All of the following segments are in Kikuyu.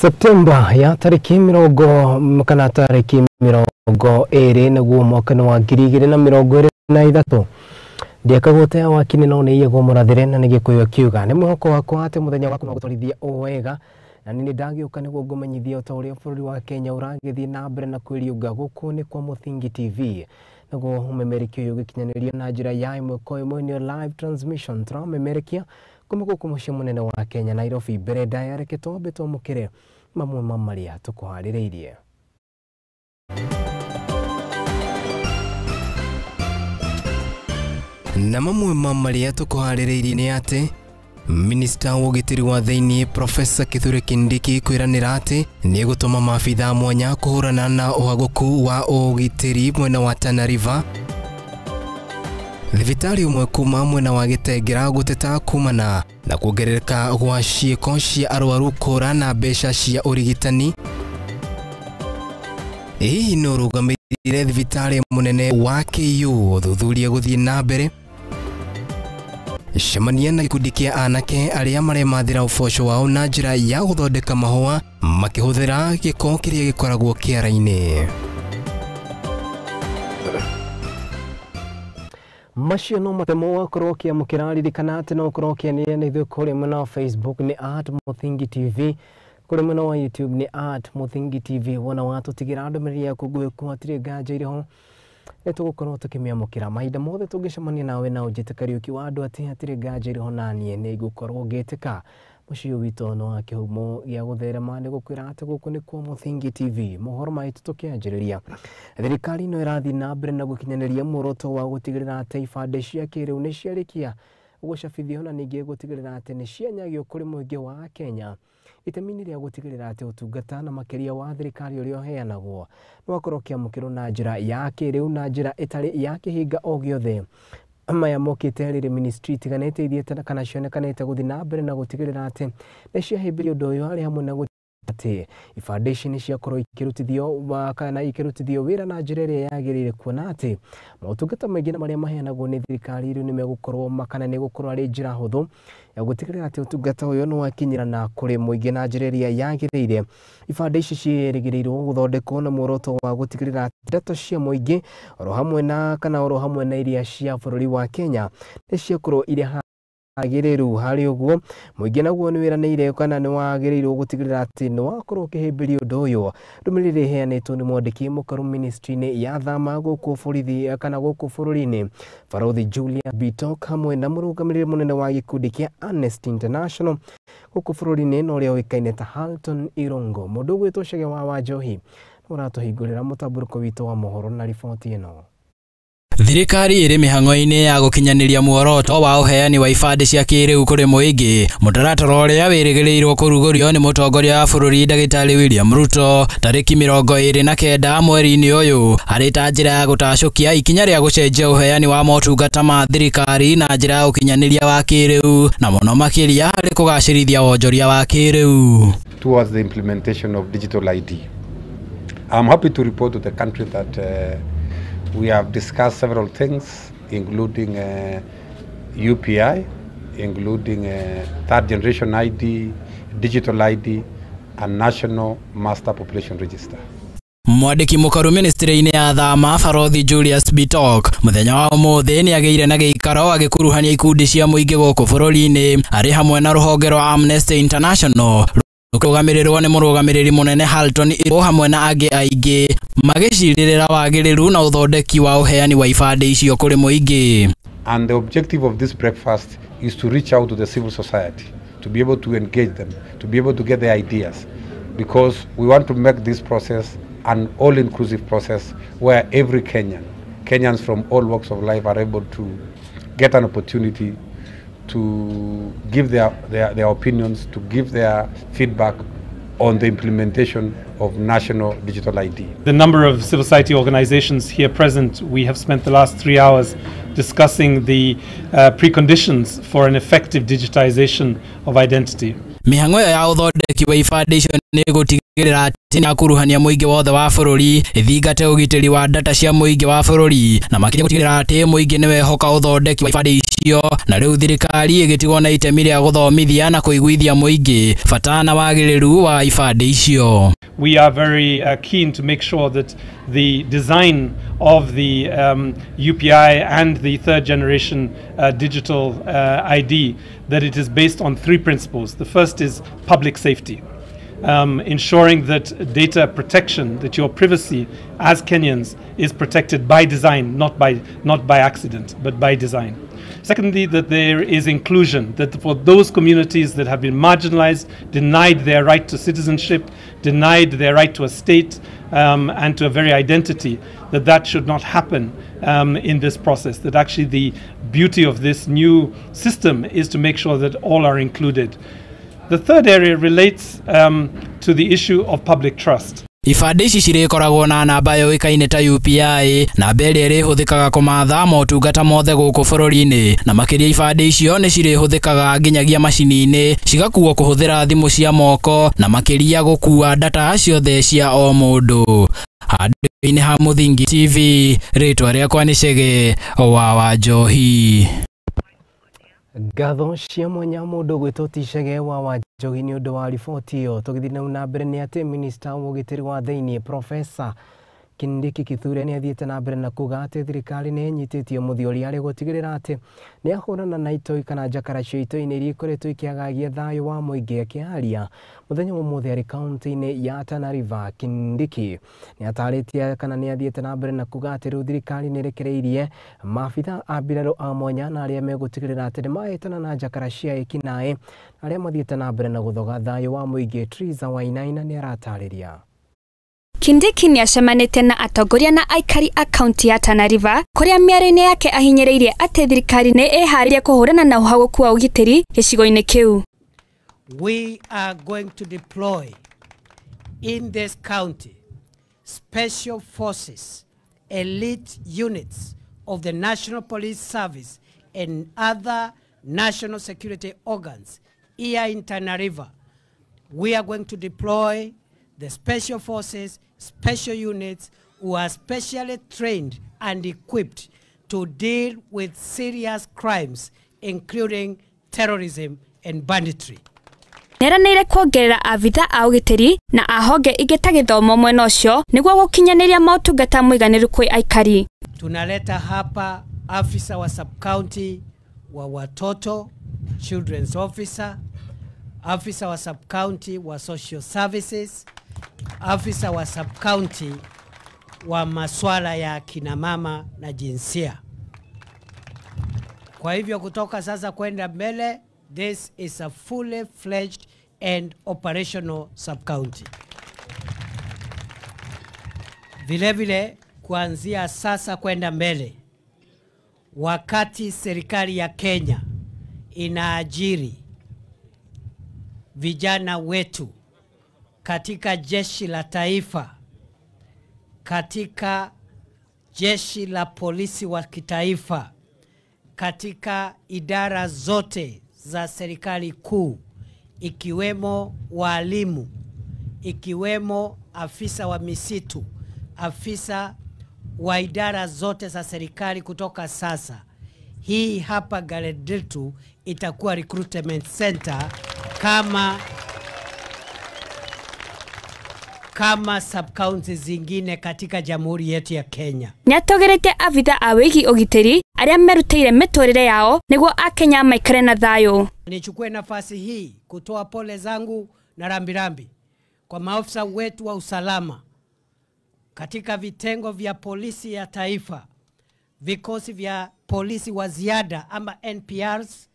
Septemba ya tariki mirongo kana tariki 20 naguo mwaka wa 2023 ndiakagũte wakini no nĩ iyagwo mũrathĩre na nĩ Gĩkũyũ akiuga nĩ mwĩhoko wakwa atĩ mũthenya waku no gũtwarithia o wega na nĩ ndagĩũka nĩguo ngũmenyithia o ta ũrĩa bũrũri wa Kenya ũragĩthiĩ na mbere na kwĩriũnga gũkũ nĩ kwa Mũthingi TV naguo ũmemerekia ũyũ ũgĩkinyanĩrio na njĩra ya ĩmwe kwa ĩmwe nĩyo live transmission tũramemerekia kuma gũkũ mũciĩ mũnene wa Kenya Nairobi. Mbere ndaya reke twambe twamũkĩre mamwe ma marĩa tũkũharĩrĩirie. Na mamwe ma marĩa tũkũharĩrĩirie nĩ atĩ Minista wa ũgitĩri wa thĩinĩ Profesa Kithure Kindiki kwĩranĩra atĩ nĩegũtũma maabithaa mwanya kũhũrana na ũhagũku wa ũgitĩri mwena wa Tana River. Thibitarĩ ũmwe kuma mwena wa Gĩtengera gũteta kumana na kuongerereka gwa ciĩko cia arwaru kũra na mbeca cia ũrigitani. Hihi no ũrũgamĩrĩire thibitarĩ mũnene wa KU ũthuthuria gũthiĩ na mbere. Cemania na gĩkundi kĩa anake arĩa maremathĩra ũboco wao na njĩra ya gũthondeka mahũa makĩhũthĩra gĩko kĩrĩa gĩkoragwo kĩara-inĩ. Macio no matemo wakorwo ũkĩamũkĩra, ririkana atĩ no ũkorwo ũkĩanĩria na ithuĩ kũrĩa mwena wa Facebook nĩ @Mũthingi TV, kũrĩa mwena wa YouTube nĩ @Mũthingi TV. Wona watũtigĩra ndũmĩrĩri yaku ngũĩ hatirĩ nganja irĩ ho nĩ tũgũkorwo tũkĩmĩamũkĩra mahinda mothe tũngĩcemania nawe na ũnjĩte Kariũki wa andũ atĩ hatirĩ nganja irĩ ho naniĩ nĩ ngũkorwo ngĩtĩka. Mũciĩ witũ no wa kĩhumo gĩa gũtherema nĩ gũkwĩra atĩ gũkũ nĩkuo Mũthingi TV. Mohoro maitũ tũkĩanjĩrĩria, thirikari no ĩrathiĩ na mbere na gũkinyanĩria muoroto wa gũtigĩrĩra atĩ ibandĩ cia kĩrĩu nĩ ciarĩkia gũcabithio na ningĩ gũtigĩrĩra atĩ nĩ cianyagio kũrĩ mũingĩ wa Kenya itemi-inĩ rĩa gũtigĩrĩra atĩ ũtungata na makĩria wa thirikari ũrĩa ũheanagwo nĩ wakorwo ũkĩamũkĩrwo na njĩra ya kĩrĩu na njĩra ĩtarĩ ya kĩhinga o gĩothe. Maya mokĩte rĩrĩ ministry itiganĩte ithiĩte kana cionekanĩte gũthiĩ na mbere na gũtigĩrĩra atĩ nĩ ciahĩmbĩria ũndũ ũyũ harĩ hamwe na atĩ ibandĩ ici nĩ ciakorwo ikĩrutithio kana ikĩrutithio wĩra na njĩra ĩrĩa yagĩrĩire, kuona atĩ motungata maingĩ na marĩa maheanagwo nĩ thirikari rĩu nĩ megũkorwo kana nĩ gũkorwo arĩ njĩra hũthũ ya gũtigĩrĩra atĩ ũtungata ũyũ nĩ wakinyĩra kũrĩ mũingĩ na njĩra ĩrĩa yagĩrĩire. Ibandĩ ici ciĩrĩgĩrĩirwo gũthondekwo na muoroto wa gũtigĩrĩra atĩ ndeto cia mũingĩ oro hamwe na kana oro hamwe na iria cia bũrũri wa Kenya nĩ ciakorwo irĩ agĩrĩru. Harĩ ũguo mũingĩ naguo nĩ wĩranĩire kana nĩ wagĩrĩirwo gũtigĩrĩra atĩ nĩ wakorwo ũkĩhĩmbĩria ũndũ ũyũ. Ndũmĩrĩri ĩheanĩtwo nĩ mwandĩki mũkaru ministry-inĩ ya thama gũkũ borithi kana gũkũ bũrũri-inĩ Barothi Julia Bitok hamwe na mũrũgamĩrĩri mũnene wa gĩkundi kĩa Amnesty International gũkũ bũrũri-inĩ na ũrĩa ũĩkaine ta Halton Irongo. Mũndũ ũgwĩtwo Chege wa Wanjohi nĩ ũratũhingũrĩra mũtambũrũko witũ wa mohoro na riboti ĩno. Thirikari ĩrĩ mĩhang'o-inĩ ya gũkinyanĩria muoroto wa ũheani wa ibandĩ cia kĩrĩu kũrĩ mũingĩ, mũtaratara ũrĩa wĩrĩgĩrĩirwo kũrugũrio nĩ mũtongoria wa bũrũri ndagĩtarĩ William Ruto tarĩki 29 mweri-inĩ ũyũ harĩ ta njĩra ya gũtacũkia ikinya rĩa gũcenjia ũheani wa motungata ma thirikari na njĩra ya ũkinyanĩria wa kĩrĩu na mũno makĩria harĩ kũgacĩrithia wonjoria wa kĩrĩu. Towards the implementation of digital ID. I'm happy to report to the country that we have discussed several things, including UPI, including third generation ID, digital ID, and National Master Population Register. Mwandĩki mũkaru ministry-inĩ ya thama Barothi Julius Bitok mũthenya wa ũmũthĩ nĩ agĩire na gĩikaro agĩkuruhania ikundi cia mũingĩ gũkũ bũrũri-inĩ arĩ hamwe na rũhonge rwa Amnesty International rũrũgamĩrĩrwo nĩ mũrũgamĩrĩri mũnene Halton Irũ hamwe na angĩ aingĩ magĩcirĩrĩra wagĩrĩru na ũthondeki wa ũheani wa ibandĩ icio kũrĩ mũingĩ. And the objective of this breakfast is to reach out to the civil society, to be able to engage them, to be able to get their ideas, because we want to make this process an all-inclusive process where every Kenyan, Kenyans from all walks of life are able to get an opportunity to give their opinions, to give their feedback on the implementation of national digital ID. The number of civil society organizations here present, we have spent the last 3 hours discussing the preconditions for an effective digitization of identity. Mĩhang'o ĩyo ya ũthondeki wa ibandĩ icio nĩ gũtigĩrĩra Nĩakuruhania mũingĩ wothe wa bũrũri ĩthingate ũgitĩri wa data cia mũingĩ wa bũrũri na makĩria gũtigĩrĩra atĩ mũingĩ nĩwehoka ũthondeki wa ibandĩ icio, na rĩu thirikari ĩgĩtigwo na itemi rĩa gũthomithia na kũiguithia mũingĩ bata na wagĩrĩru wa ibandĩ icio. We are very keen to make sure that the design of the UPI and the third generation digital ID, that it is based on three principles. The first is public safety, ensuring that data protection, that your privacy as Kenyans is protected by design, not by accident, but by design. Secondly, that there is inclusion, that for those communities that have been marginalized, denied their right to citizenship, denied their right to a state and to a very identity, that that should not happen in this process, that actually the beauty of this new system is to make sure that all are included. The third area relates to the issue of public trust. Ibandĩ ici cirĩkoragwo na namba yũĩkaine ta UPI, namba ĩrĩa ĩrĩhũthĩkaga kũmatha motungata mothe gũkũ bũrũri-inĩ, na makĩria ibandĩ icio nĩ cirĩhũthĩkaga nginyagia macini-inĩ cigakuo kũhũthĩra thimũ cia moko na makĩria gũkua data ciothe cia o mũndũ. Handũ-inĩ ha Mũthingi TV, rĩtwa rĩakwa nĩ Chege wa Wanjohi. Ngatho cia mwanya mũndũ gwĩtwo ti Chege wa Wanjohi nĩ ũndũ wa riboti ĩyo. Tũgĩthiĩ na mbere nĩ atĩ minista wa ũgitĩri wa thĩinĩ Profesa Kindiki Kithure nĩ athiĩte na mbere na kuga atĩ thirikari nĩ ĩnyitĩtie mũthiori arĩ gũtigĩrĩra atĩ nĩ ahũrana na itoi kana njakara cia itoi-inĩ iria ikoretwo ikĩagagia thayũ wa mũingĩ. Akĩaria mũthenya wa ũmũthĩ arĩ kaunti-inĩ ya Tana River, Kindiki nĩ atarĩtie kana nĩ athiĩte na mbere na kuga atĩ rĩu thirikari nĩ ĩrekereirie maabitha a mbirarũ a mwanya na arĩa megũtigĩrĩra atĩ nĩ mahĩtana na njakara cia ekinaĩ arĩa mathiĩte na mbere na gũthoga thayũ wa mũingĩ. Triza Wainaina nĩ aratarĩria. Kindiki nĩacemanĩtie na atongoria na aikari a kaunti ya Tana River kũrĩa mĩario-inĩ yake ahinyĩrĩirie atĩ thirikari nĩ ĩharĩirie kũhũrana na ũhagũku wa ũgitĩri gĩcigo-inĩ kĩu. We are going to deploy in this county special forces, elite units of the National Police Service and other national security organs here in Tana River. We are going to deploy the special forces, special units who are specially trained and equipped to deal with serious crimes, including terrorism and banditry. Nĩeranĩire kuongerera abitha a ũgitĩri na a honge ingĩ ta gĩthomo mwena ũcio nĩguo gũkinyanĩria motungata mũiganĩru kwĩ aikari. Tunaleta hapa afisa wa sub-county wa watoto, children's officer, afisa wa sub-county wa social services, afisa wa sub-county wa masuala ya kina mama na jinsia. Kwa hivyo kutoka sasa kwenda mbele, this is a fully fledged and operational sub-county. Vile vile kuanzia sasa kwenda mbele, wakati serikali ya Kenya inaajiri vijana wetu katika jeshi la taifa, katika jeshi la polisi wa kitaifa, katika idara zote za serikali kuu, ikiwemo walimu, ikiwemo afisa wa misitu, afisa wa idara zote za serikali, kutoka sasa hii hapa Galediltu itakuwa recruitment center kama sub-county zingine katika jamhuri yetu ya Kenya. Nĩatogeretie abitha a wĩigi ũgitĩri arĩa merutĩire mĩtũrĩre yao nĩguo akenya maikare na thayũ. Nichukue nafasi hii kutoa pole zangu na rambirambi kwa maafisa wetu wa usalama katika vitengo vya polisi ya taifa, vikosi vya polisi wa ziada ama NPRs,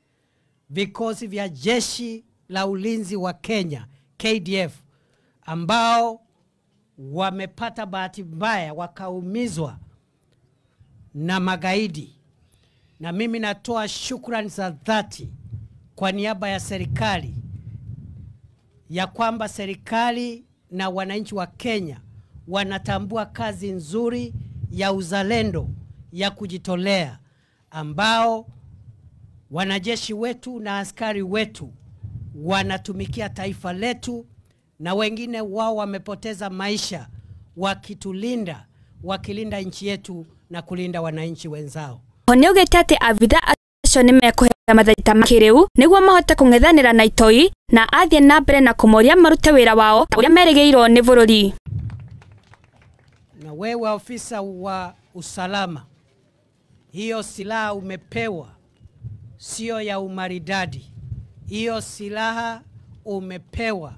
vikosi vya jeshi la ulinzi wa Kenya KDF, ambao wamepata bahati mbaya wakaumizwa na magaidi. Na mimi natoa shukrani za dhati kwa niaba ya serikali ya kwamba serikali na wananchi wa Kenya wanatambua kazi nzuri ya uzalendo ya kujitolea ambao wanajeshi wetu na askari wetu wanatumikia taifa letu na wengine wao wamepoteza maisha wakitulinda, wakilinda nchi yetu na kulinda wananchi wenzao. Nĩaugĩte atĩ abitha acio nĩmekũheo matharaita ma kĩrĩu nĩguo mahote kũng'ethanĩra na itoi na athiĩ na mbere na kũmoria marute wĩra wao ta ũrĩa merĩgĩrĩirwo nĩ bũrũri. Na wewe ofisa wa usalama, hiyo silaha umepewa sio ya umaridadi. Hiyo silaha umepewa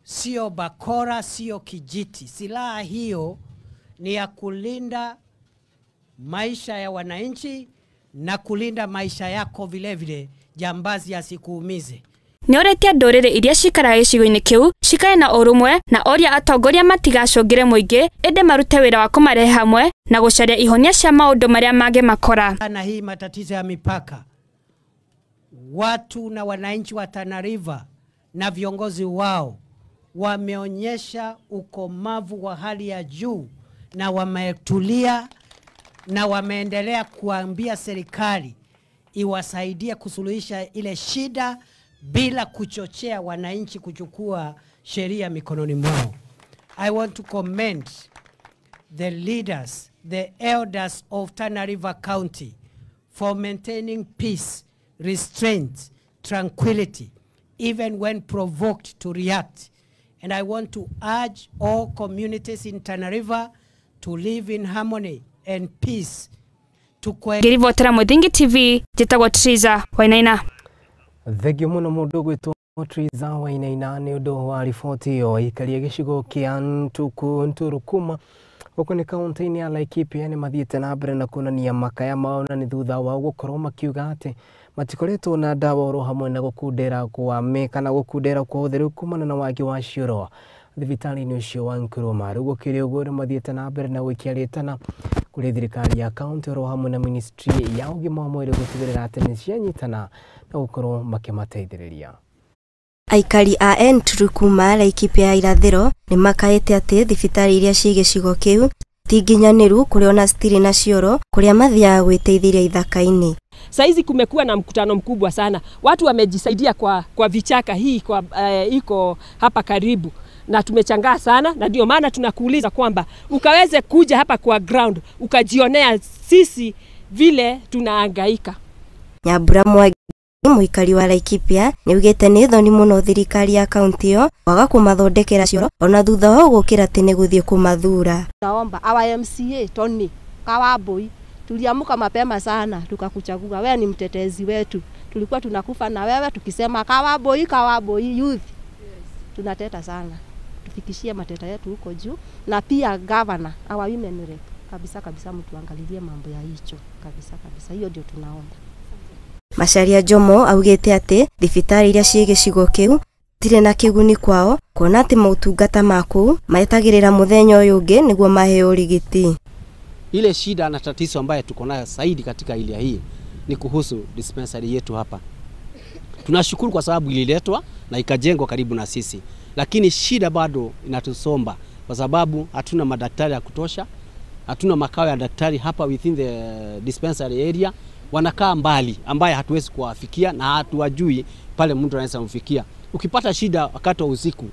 sio bakora, sio kijiti. Silaha hiyo ni ya kulinda maisha ya wananchi na kulinda maisha yako vile vile, jambazi asikuumize. Nĩorĩtie ndũrĩrĩ iria cikaraga gĩcigo-inĩ kĩu cikare na ũrũmwe na oria atongoria matigacũngĩre mũingĩ ĩndĩ marute wĩra wa kũmarehe hamwe na gũcaria ihonia cia maũndũ marĩa mangĩmakora. Na hii matatizo ya mipaka, watu na wananchi wa Tana River na viongozi wao wameonyesha ukomavu wa hali ya juu na wametulia na wameendelea kuambia serikali iwasaidie kusuluhisha ile shida bila kuchochea wananchi kuchukua sheria mikononi mwao. I want to commend the leaders, the elders of Tana River County for maintaining peace, restraint, tranquility, even when provoked to react. And I want to urge all communities in Tana River to live in harmony and peace. Ngĩribotera Mũthingi TV, njĩtagwo Triza Wainaina. Thengio mũno mũndũ ũgwĩtwo Triza Wainaina nĩ ũndũ wa riboti ĩyo. Aikaria gĩcigo kĩa Nturukuma gũkũ nĩ kaũntĩ-inĩ ya Laikipia nĩ mathiĩte na mbere na kuonania makaya mao na nĩ thutha wao gũkorwo makiuga atĩ matikoretwo na ndawa oro hamwe na gũkundera kwa me kana gũkundera kwa ũtheru kumana na wagi wa cioro thibitarĩ-inĩ ũcio wa Nkuruma. Rĩu gũkĩrĩ ũguo nĩ mathiĩte na mbere na gũikia rĩtana kũrĩ thirikari ya kaũntĩ oro hamwe na ministry ya ũgima wa mwĩrĩ gũtigĩrĩra atĩ nĩ cianyitana na gũkorwo makĩmateithĩrĩria. Aikari a Nturukuma Laikipia ya irathĩro nĩ makaĩte atĩ thibitarĩ iria ciĩ gĩcigo kĩu ti nginyanĩru kũrĩa ona citirĩ na cioro kũrĩa mathiaga gwĩteithĩria ithaka-inĩ. Saizi kumekuwa na mkutano mkubwa sana. Watu wamejisaidia kwa vichaka hii kwa iko hapa karibu, na tumechangaa sana, na ndio maana tunakuuliza kwamba ukaweze kuja hapa kwa ground ukajionea sisi vile tunahangaika. Nyambura Mwangi mũikari wa Laikipia nĩaugĩte nĩ thoni mũno thirikari ya kaunti ĩyo kwaga kũmathondekera cioro ona thutha wao gũkĩra tene gũthiĩ kũmathura. Naomba our MCA Tony Kawambui, tuliamuka mapema sana tukakuchagua, wewe ni mtetezi wetu. Tulikuwa tunakufa na wewe tukisema Kawambui, Kawambui youth. Tunateta sana, tufikishie mateta yetu huko juu, na pia governor our women rep kabisa kabisa, mtuangalilie mambo ya hicho kabisa kabisa, hiyo ndio tunaomba. Macharia Jomo augĩte atĩ thibitarĩ iria ciĩ gĩcigo kĩu tirĩ na kĩguni kwao kuona atĩ maũtungata ma kũu maetagĩrĩra mũthenya ũyũ ũngĩ nĩguo maheo ũrigiti. Ile shida na tatizo ambayo tuko nayo zaidi katika ilia hii ni kuhusu dispensary yetu hapa. Tunashukuru kwa sababu ililetwa na ikajengwa karibu na sisi, lakini shida bado inatusomba kwa sababu hatuna madaktari ya kutosha, hatuna makao ya daktari hapa within the dispensary area. Wanakaa mbali ambaye hatuwezi kuwafikia na hatuwajui pale mtu anaweza kumfikia. Ukipata shida wakati wa usiku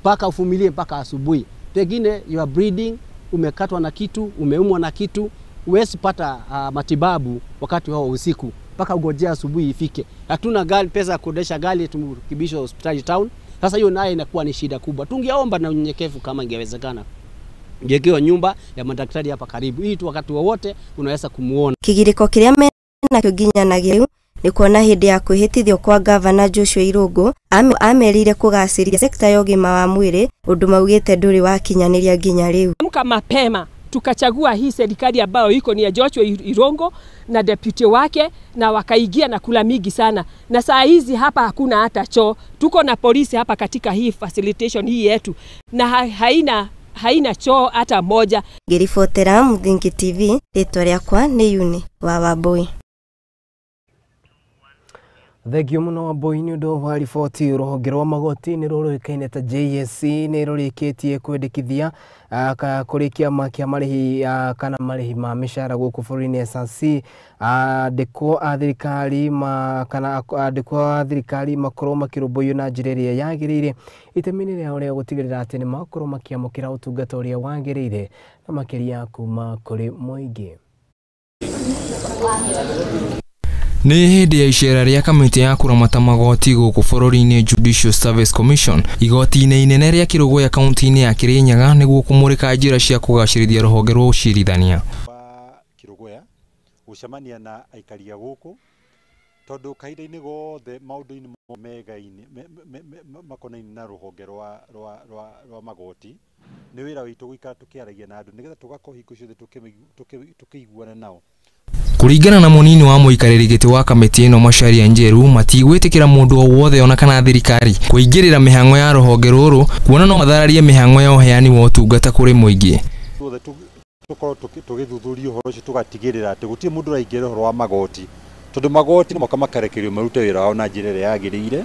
mpaka ufumilie mpaka asubuhi, pengine you are bleeding, umekatwa na kitu, umeumwa na kitu, huwezi pata matibabu wakati wa usiku mpaka ugojea asubuhi ifike. Hatuna gari, pesa ya kuendesha gari tumrukibishwe hospitali town. Sasa hiyo naye inakuwa ni shida kubwa. Tungeomba na unyenyekevu kama ingewezekana ingewekewa nyumba ya madaktari hapa karibu ili tu wakati wowote unaweza kumuona. Kigiriko kĩrĩa nakĩo nginyanagia rĩu nĩ kuona hĩndĩ ya kwĩhĩtithio kwa gavana Joshua Irũngũ amerire kũgacĩrithia sekta ya ũgima wa mwĩrĩ ũndũ maugĩte ndũrĩ wakinyanĩria nginya rĩu. Amka mapema tukachagua hii serikali ambayo iko ni ya Joshua Irungu na deputy wake, na wakaingia na kula mingi sana, na saa hizi hapa hakuna hata choo. Tuko na polisi hapa katika hii facilitation hii yetu na haina choo hata moja. Ngĩribotera Mũthingi TV, rĩtwa rĩakwa nĩ Yuni wa Wambui. Thengio muno Wambui nĩ ũndũ wa riboti. Rũhonge rwa magoti nĩ rũrũĩkaine ta JSC nĩ rũrĩkĩtie kwendekithia kũrĩ kĩama kĩa marĩhi kana marĩhi ma mĩcara gũkũ bũrũri-inĩ SRC andĩkwo a thirikari kana andĩkwo a thirikari makorwo makĩrũmbũiyo na njĩra ĩrĩa yagĩrĩire itemi-inĩ rĩao rĩa gũtigĩrĩra atĩ nĩ makorwo makĩamũkĩra ũtungata ũrĩa wagĩrĩire na makĩria kuma kũrĩ mũingĩ. Nĩ hĩndĩ ya icera rĩa kamĩtĩ ya kũramata magoti gũkũ bũrũri-inĩ Judicial Service Commission igoti-inĩ inene rĩa Kĩrũgũya kaunti-inĩ ya Kĩrĩnyaga nĩguo kũmũrĩka njĩra cia kũgacĩrithia rũhonge rwa ũcirithania. Kĩrũgũya gũcemania na aikari a gũkũ tondũ kahinda-inĩ gothe maũndũ-inĩ megaine makonaine na rũhonge rwa magoti nĩ wĩra witũ gũikara tũkĩaragia na andũ nĩgetha tũgakorwo hingo ciothe tũkĩiguana nao. Kũringana na mũnini wa mũikarĩri gĩtĩ wa kamĩtĩ ĩno Macharia Njeru, matigwĩtĩkĩra mũndũ o wothe ona kana thirikari kũingĩrĩra mĩhang'o ya rũhonge rũrũ kuona no mathararie mĩhang'o ya ũheani wa ũtungata kũrĩ mũingĩ. Tũkorwo tũgĩthuthuria ũhoro ũcio tũgatigĩrĩra atĩ gũtirĩ mũndũ ũraingĩrĩra ũhoro wa magoti tondũ magoti no moka makarekererio marute wĩra wao na njĩra ĩrĩa yagĩrĩire,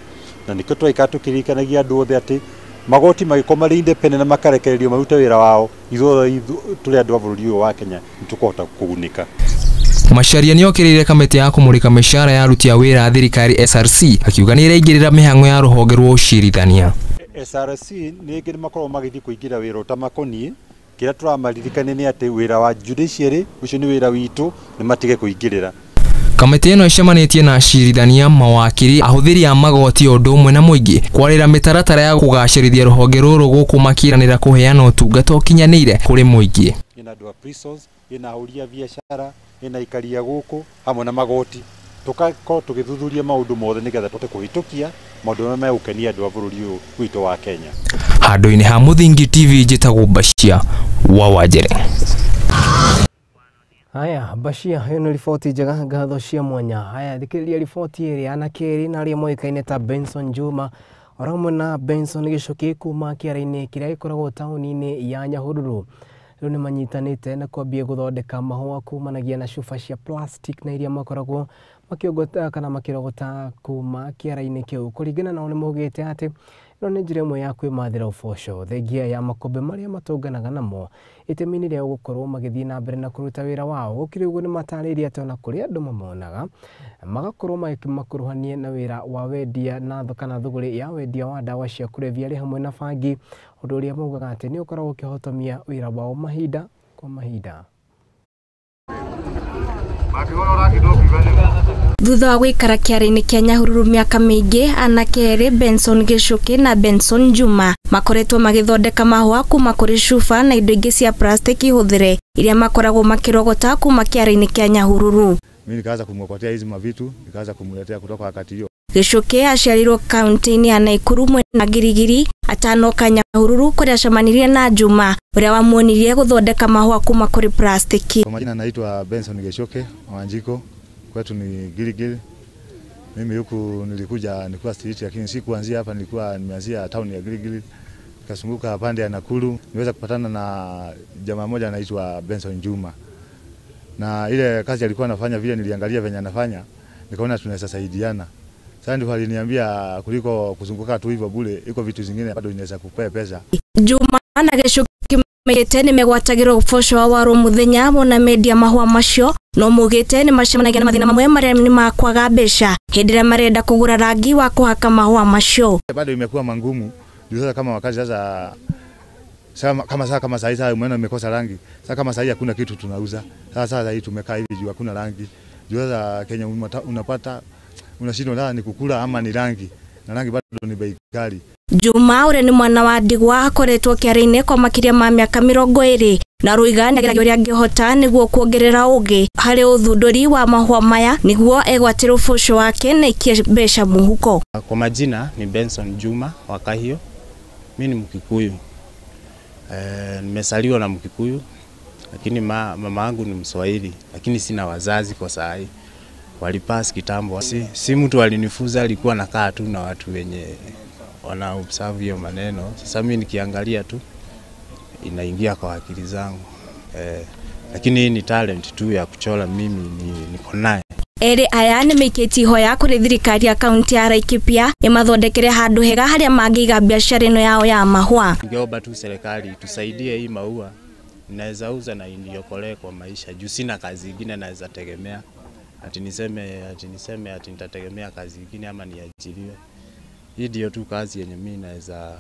na nĩkĩo tũraikara tũkĩririkanagia andũ othe atĩ magoti magĩkorwo marĩ independent na makarekererio marute wĩra wao, ithuothe tũrĩ andũ a bũrũri ũyũ wa Kenya nĩ tũkũhota kũgunĩka. Macharia nĩokĩrĩire kamĩtĩ ya kũmũrĩka mĩcara ya aruti a wĩra a thirikari SRC akiuga nĩĩraingĩrĩra mĩhang'o ya rũhonge rwa ũcirithania. SRC nĩngĩ nĩmakoragwo magĩthiĩ kũingĩra wĩra ũtamakoniĩ. Kĩrĩa tũramaririkania nĩ atĩ wĩra wa judiciary ũcio nĩ wĩra witũ, nĩ matige kũingĩrĩra. Kamĩtĩ ĩno ĩcemanĩtie na acirithania, mawakiri, ahũthĩri a magoti o ũndũ ũmwe na mũingĩ kwarĩra mĩtaratara ya kũgacĩrithia rũhonge rũrũ gũkũ makĩranĩra kũheana ũtungata ũkinyanĩire kũrĩ mũingĩ. Ĩna andũ a prisons, ĩna ahũri a biacara, ĩna aikari a gũkũ hamwe na magoti, tũgakorwo tũgĩthuthuria maũndũ mothe nĩgetha tũhote kũhĩtũkia maũndũ marĩa megũkenia andũ a bũrũri ũyũ witũ wa Kenya. Handũ-inĩ ha Mũthingi TV njĩtagwo Bashia wa Wanjere. Haya Bashia, hiyo nĩ riboti njega, ngatho cia mwanya. Haya thikĩrĩria riboti ĩrĩa anake erĩ na arĩa moĩkaine ta Benson Juma oro na Benson Gĩcuki kuma kĩara-inĩ kĩrĩa gĩkoragwo taũni-inĩ ya Nyahururu rĩu nĩ manyitanĩte na kwambia gũthondeka mahũa kumanagia na cuba cia plastic na iria makoragwo makĩogota kana makĩrogota kuma kĩara-inĩ kĩu. Kũringana nao nĩ maugĩte atĩ ĩno nĩ njĩra ĩmwe ya kwĩmathĩra ũboco thengia ya makũmbĩ marĩa matũnganaga namo itemi-inĩ rĩa gũkorwo magĩthiĩ na mbere na kũruta wĩra wao. Gũkĩrĩ ũguo nĩ matarĩirie atĩ ona kũrĩ andũ mamonaga magakorwo makĩmakuruhania na wĩra wa wendia na kana thũgũrĩ ya wendia wa ndawa cia kũrebia arĩ hamwe na bangi, ũndũ ũrĩa maugaga atĩ nĩ ũkoragwo ũkĩhotomia wĩra wao mahinda kwa mahinda. Thutha wa gũikara kĩara-inĩ kĩa Nyahururu mĩaka mĩingĩ, anake erĩ Benson Gĩcuki na Benson Juma makoretwo magĩthondeka mahũa kuma kũrĩ cuba na indo ingĩ cia plastiki hũthĩre iria makoragwo makĩrogota kuma kĩara-inĩ kĩa Nyahururu. Mimi nikaanza kumwokotea hizi mavitu, nikaanza kumletea kutoka wakati hiyo. Gĩcuki aciarirwo kaunti-inĩ ya Nakuru mwena Girigiri atanoka Nyahururu kũrĩa acemanirie na Juma ũrĩa wamuonirie gũthondeka mahũa kuma kũrĩ plastiki. Kwa majina naitwa Benson Gĩcuki Wanjiko, kwetu ni Giligili. Mimi huku nilikuja nilikuwa street, lakini si kuanzia hapa, nilikuwa nimeanzia town ya Giligili, nikazunguka pande ya Nakuru, niweza kupatana na jamaa mmoja anaitwa Benson Juma. Na ile kazi alikuwa anafanya, vile niliangalia venye anafanya, nikaona tunaweza saidiana. Sasa ndio aliniambia kuliko kuzunguka tu hivyo bure, iko vitu zingine bado inaweza kupea pesa. Juma na Gĩcuki maugĩte nĩ megwatagĩrwo ũboco wa waro mũthenya wona mendia mahũa macio, no maugĩte nĩ macemanagia na mathĩna mamwe marĩa nĩ ma kwaga mbeca hĩndĩ ĩrĩa marenda kũgũra rangi wa kũhaka mahũa macio. Bado imekuwa mangumu juu sasa kama wakazi sasa kama saa hii umeona imekosa rangi. Sasa kama saa hii hakuna kitu tunauza. Sasa hii tumekaa hivi juu hakuna rangi. Juu sasa Kenya unapata unashindwa la ni kukula ama ni rangi, na rangi bado ni bei kali. Juma ũrĩa nĩ mwana wa ndigwa akoretwo kĩara-inĩ kwa makĩria ma mĩaka 20 na rũiga nĩageragia ũrĩa angĩhota nĩguo kuongerera ũgĩ harĩ ũthundũri wa mahũa maya nĩguo egwatĩre ũboco wake na aikie mbeca mũhuko. Kwa majina ni Benson Juma wa Kahio. Mimi ni Mkikuyu. Nimesaliwa na Mkikuyu, lakini mama yangu ni Mswahili, lakini sina wazazi kwa saa hii. Walipass kitambo. Si mtu alinifunza, alikuwa nakaa tu na watu wenye wana observe hiyo maneno. Sasa mimi nikiangalia tu inaingia kwa akili zangu. Lakini hii ni talent tu ya kuchora, mimi niko naye. Erĩ aya nĩ maikĩtie ihoya kũrĩ thirikari ya kaunti ya Laikipia ĩmathondekere handũ hega harĩa mangĩiga biacara ĩno yao ya mahũa. Ningeomba tu serikali tusaidie hii maua, naweza uza na iniokolee kwa maisha juu sina kazi ingine naweza tegemea. Ati niseme ati nitategemea kazi ingine ama niajiriwe. Hii ndio tu kazi yenye mimi naweza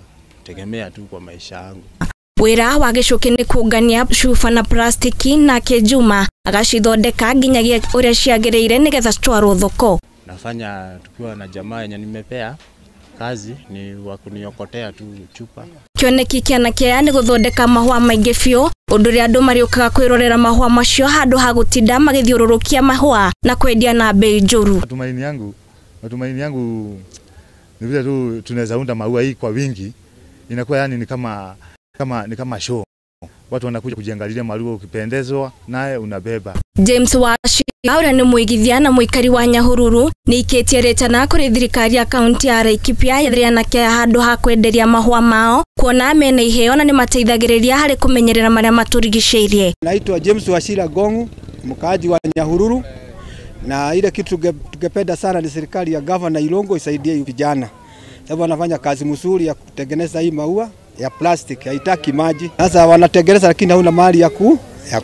tegemea tu kwa maisha yangu. Wĩra wa Gĩchũkĩ nĩ kũngania cuba na plastiki nake Juma agacithondeka nginyagia ũrĩa ciagĩrĩire nĩgetha citwarwo thoko. Nafanya tukiwa na jamaa yenye nimepea kazi ni wa kuniokotea tu chupa. Kĩoneki kĩa anake aya nĩ gũthondeka mahũa maingĩ biũ ũndũ ũrĩa andũ marĩũkaga kwĩrorera mahũa macio handũ ha gũtinda magĩthiũrũrũkia mahũa na kwendia na bei njũru. Matumaini yangu ni vile tu tunaweza unda maua hii kwa wingi, inakuwa yani ni kama show. Watu wanakuja kujiangalia maua, ukipendezwa naye unabeba. James Washi ũrĩa nĩ mũigithia na mũikari wa Nyahururu nĩ ikĩtie rĩtana kũrĩ thirikari ya kaunti ya Laikipia yethere anake aya handũ ha kwenderia mahũa mao kuona mena iheo na nĩ mateithagĩrĩria harĩ kũmenyerera marĩa matũrigicĩirie. Naitwa James Wachira Gongu, mkaaji wa Nyahururu, na ile kitu tungependa sana ni serikali ya Governor Irungu isaidie vijana, sababu wanafanya kazi mzuri ya kutengeneza hii maua ya plastic, haitaki maji. Sasa wanatengeneza lakini hauna mali ya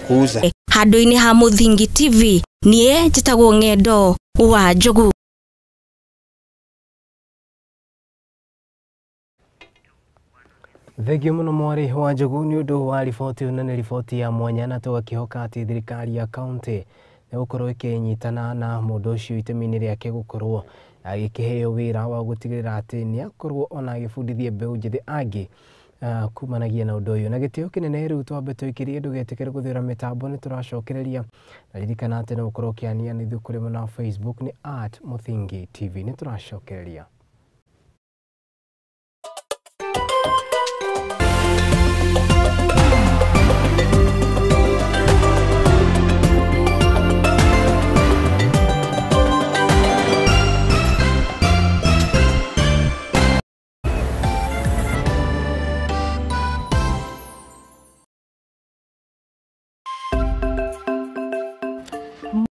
kuuza. Handũ-inĩ ha Mũthingi TV niĩ njĩtagwo Ng'endo wa Njogu. Thengio mũno mwarĩ wa Njogu nĩ ũndũ wa riboti ĩno. Nĩ riboti ya mwanya na tũgakĩhoka atĩ thirikari ya kaunti nĩ gũkorwo ĩkĩnyitana na mũndũ ũcio itemi-inĩ rĩake gũkorwo agĩkĩheo wĩra wa gũtigĩrĩra atĩ nĩ akorwo ona agĩbundithia mbeũ njĩthĩ angĩ kumanagia na ũndũ ũyũ. Na gĩtĩo kĩnene rĩu twambe tũikĩrie, ndũgetĩkĩre gũthĩra mĩtambo, nĩ tũracokereria na ririkana atĩ no ũkorwo ũkĩania na ithuĩ kũrĩ mwena wa Facebook nĩ @MũthingiTV. Nĩ tũracokereria.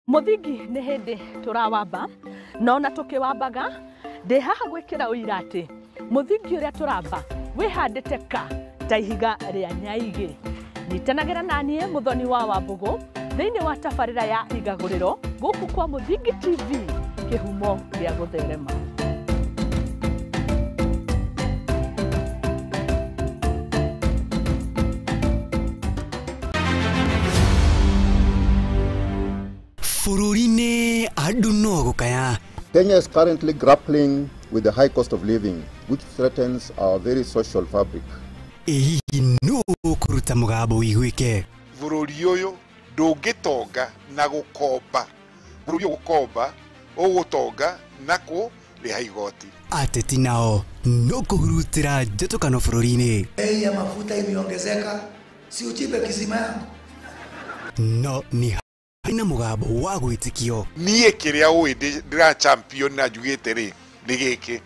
Mũthingi nĩ hĩndĩ tũrawamba no na tũkĩwambaga ndĩ haha gwĩkĩra ũira atĩ mũthingi ũrĩa tũramba wĩhandĩte ka ta ihiga rĩa nyaigĩ. Nyitanagĩra na niĩ Mũthoni wa Wambũgũ thĩinĩ wa tabarĩra ya Igagũrĩro gũkũ kwa Mũthingi TV, kĩhumo gĩa gũtherema. Bũrũri-inĩ andũ no gũkaya. Kenya is currently grappling with the high cost of living, which threatens our very social fabric. Ĩ hihi nũ ũkũruta mũgambo ũiguĩke? Bũrũri ũyũ ndũngĩtonga na gũkomba. Bũrũri ũyũ gũkomba, ũgũtonga na kũrĩha igoti. Ateti nao no kũhurutĩra njũtũkano bũrũri-inĩ. Bei ya mafuta imeongezeka, si uchimbe kisima yangu. No nĩ na mũgambo wa gwĩtĩkio. Niĩ kĩrĩa ũĩ ndĩra champion na njugĩte rĩ nĩ gĩkĩ,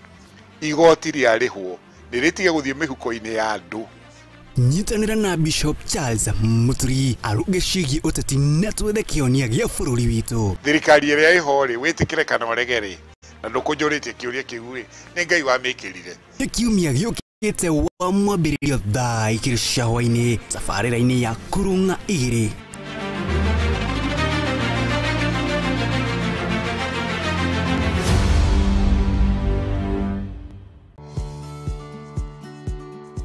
igoti rĩarĩhwo nĩ rĩtige gũthiĩ mĩhuko-inĩ ya andũ. Nyitanĩra na Bishop Charles Muturi aruge ciĩgiĩ ũteti na twethe kĩhonia gĩa bũrũri witũ. Thirikari ĩrĩa ĩho rĩ, wĩtĩkĩre kana ũrege rĩ, na ndũkũnjũrĩtie kĩũria kĩu rĩ, nĩ Ngai wamĩkĩrire. Nĩ kiumia gĩũkĩte wa mwambĩrĩrio thaa 2 cia hwaĩ-inĩ tabarĩra-inĩ ya Kũrũng'a 2.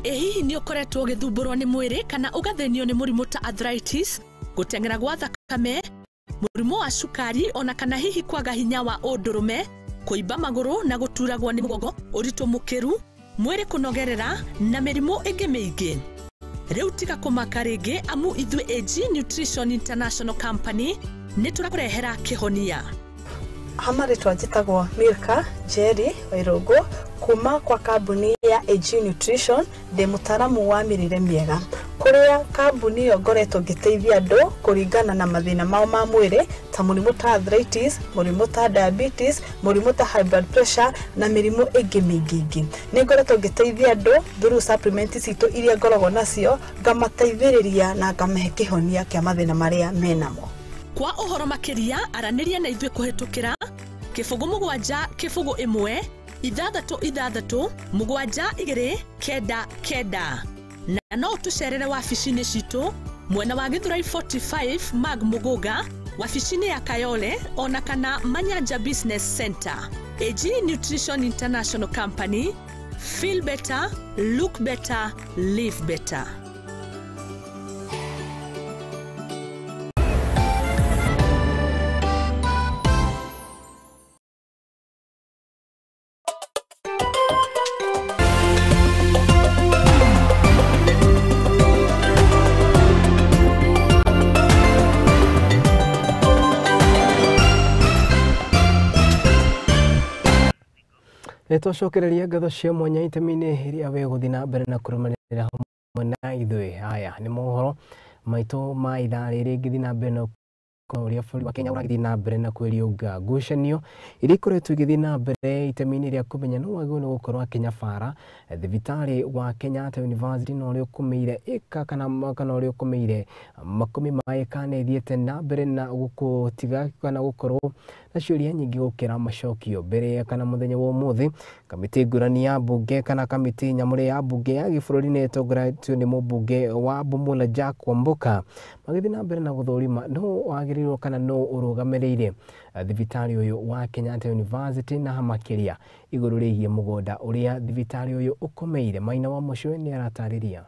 Ĩ hihi nĩ ũkoretwo ũgĩthumbũrwo nĩ mwĩrĩ kana ũgathĩnio nĩ mũrimũ ta arthritis, gũteng'era gwa thakame, mũrimũ wa cukari ona kana hihi kwaga hinya wa ũndũrũme, kũimba magũrũ na gũturagwo nĩ mũgongo, ũritũ mũkĩru, mwĩrĩ kũnogerera na mĩrimũ ĩngĩ mĩingĩ. Rĩu tiga kũmaka rĩngĩ amu ithuĩ AG Nutrition International Company nĩ tũrakũrehera kĩhonia. Hamarĩtwa njĩtagwo Milka Jerry Wairũngũ kuma kwa kambuni ya AG Nutrition, ndĩ mũtaaramu wa mĩrĩre mĩega kũrĩa kambuni ĩyo ngoretwo ngĩteithia andũ kũringana na mathĩna mao ma mwĩrĩ ta mũrimũ ta arthritis, mũrimũ ta diabetes, mũrimũ ta high blood pressure na mĩrimũ ĩngĩ mĩingĩ ĩngĩ. Nĩ ngoretwo ngĩteithia andũ through supplement citũ iria ngoragwo nacio, ngamateithĩrĩria na ngamahe kĩhonia kĩa mathĩna marĩa menamo. Kwa ũhoro makĩria aranĩria na ithuĩ kũhĩtũkĩra 0 7 0 1 6 6 7 2 9 9 na no ũtũcerere wabici-inĩ citũ mwena wa Githurai 45 Mag Muguga, wabici-inĩ ya Kayole ona kana Manyanja Business Center. AG Nutrition International Company, feel better, look better, live better. Nĩ twacokereria ngatho cia mwanya itemi-inĩ iria we gũthiĩ na mbere na kũrũmanĩrĩra hamwe na ithuĩ. Haya nĩ mohoro maitũ ma ithaa rĩrĩ ngĩthiĩ na mbere na ũrĩa bũrũri wa Kenya ũragĩthiĩ na mbere na kwĩriũnga ngucanio iria ikoretwo igĩthiĩ na mbere itemi-inĩ rĩa kũmenya nũ wagĩrĩirwo nĩ gũkorwo akĩnyabara thibitarĩ wa Kenyatta University na ũrĩa ũkũmĩire ĩka kana ũrĩa ũkũmĩire makũmi ma ĩka nĩ ĩthiĩte na mbere na gũtiga kana gũkorwo na ciũria nyingĩ gũkĩra macokio. Mbere kana mũthenya wa ũmũthĩ kamĩtĩ ngũrani ya mbunge kana kamĩtĩ nyamũre ya mbunge ya gĩbũrũri nĩ ĩtongoretio nĩ mũmbunge wa Bumula Jack Wamboka magĩthiĩ na mbere na gũthũrima nũ wagĩrĩirwo kana nũ ũrũgamĩrĩire thibitarĩ ũyũ wa Kenyatta University na makĩria igũrũ rĩgiĩ mũgũnda ũrĩa thibitarĩ ũyũ ũkomeire. Maina wa Mũcũĩ nĩ aratarĩria.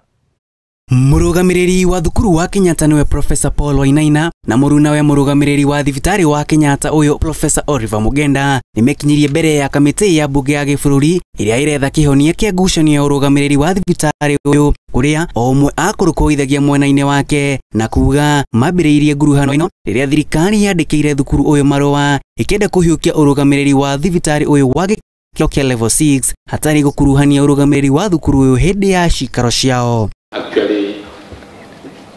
Mũrũgamĩrĩri wa thukuru wa Kenyatta nĩwe Professor Paul Wainaina na mũrunawe mũrũgamĩrĩri wa thibitarĩ wa Kenyatta ũyũ Professor Oliver Mugenda nĩmekinyirie mbere ya kamĩtĩ ya mbunge ya gĩbũrũri ĩrĩa ĩretha kĩhonia kĩa ngucanio ya ũrũgamĩrĩri wa thibitarĩ ũyũ kũrĩa o ũmwe akũrũkũithagia mwena-inĩ wake na kuga mambĩrĩirie nguruhano ĩno rĩrĩa thirikari yandĩkĩire thukuru ũyũ marũa ĩkĩenda kũhiũkia ũrũgamĩrĩri wa thibitarĩ ũyũ wa gĩkĩro kĩa level 6 hatarĩ gũkuruhania ũrũgamĩrĩri wa thukuru ũyũ hĩndĩ ya cikaro ciao. Actually,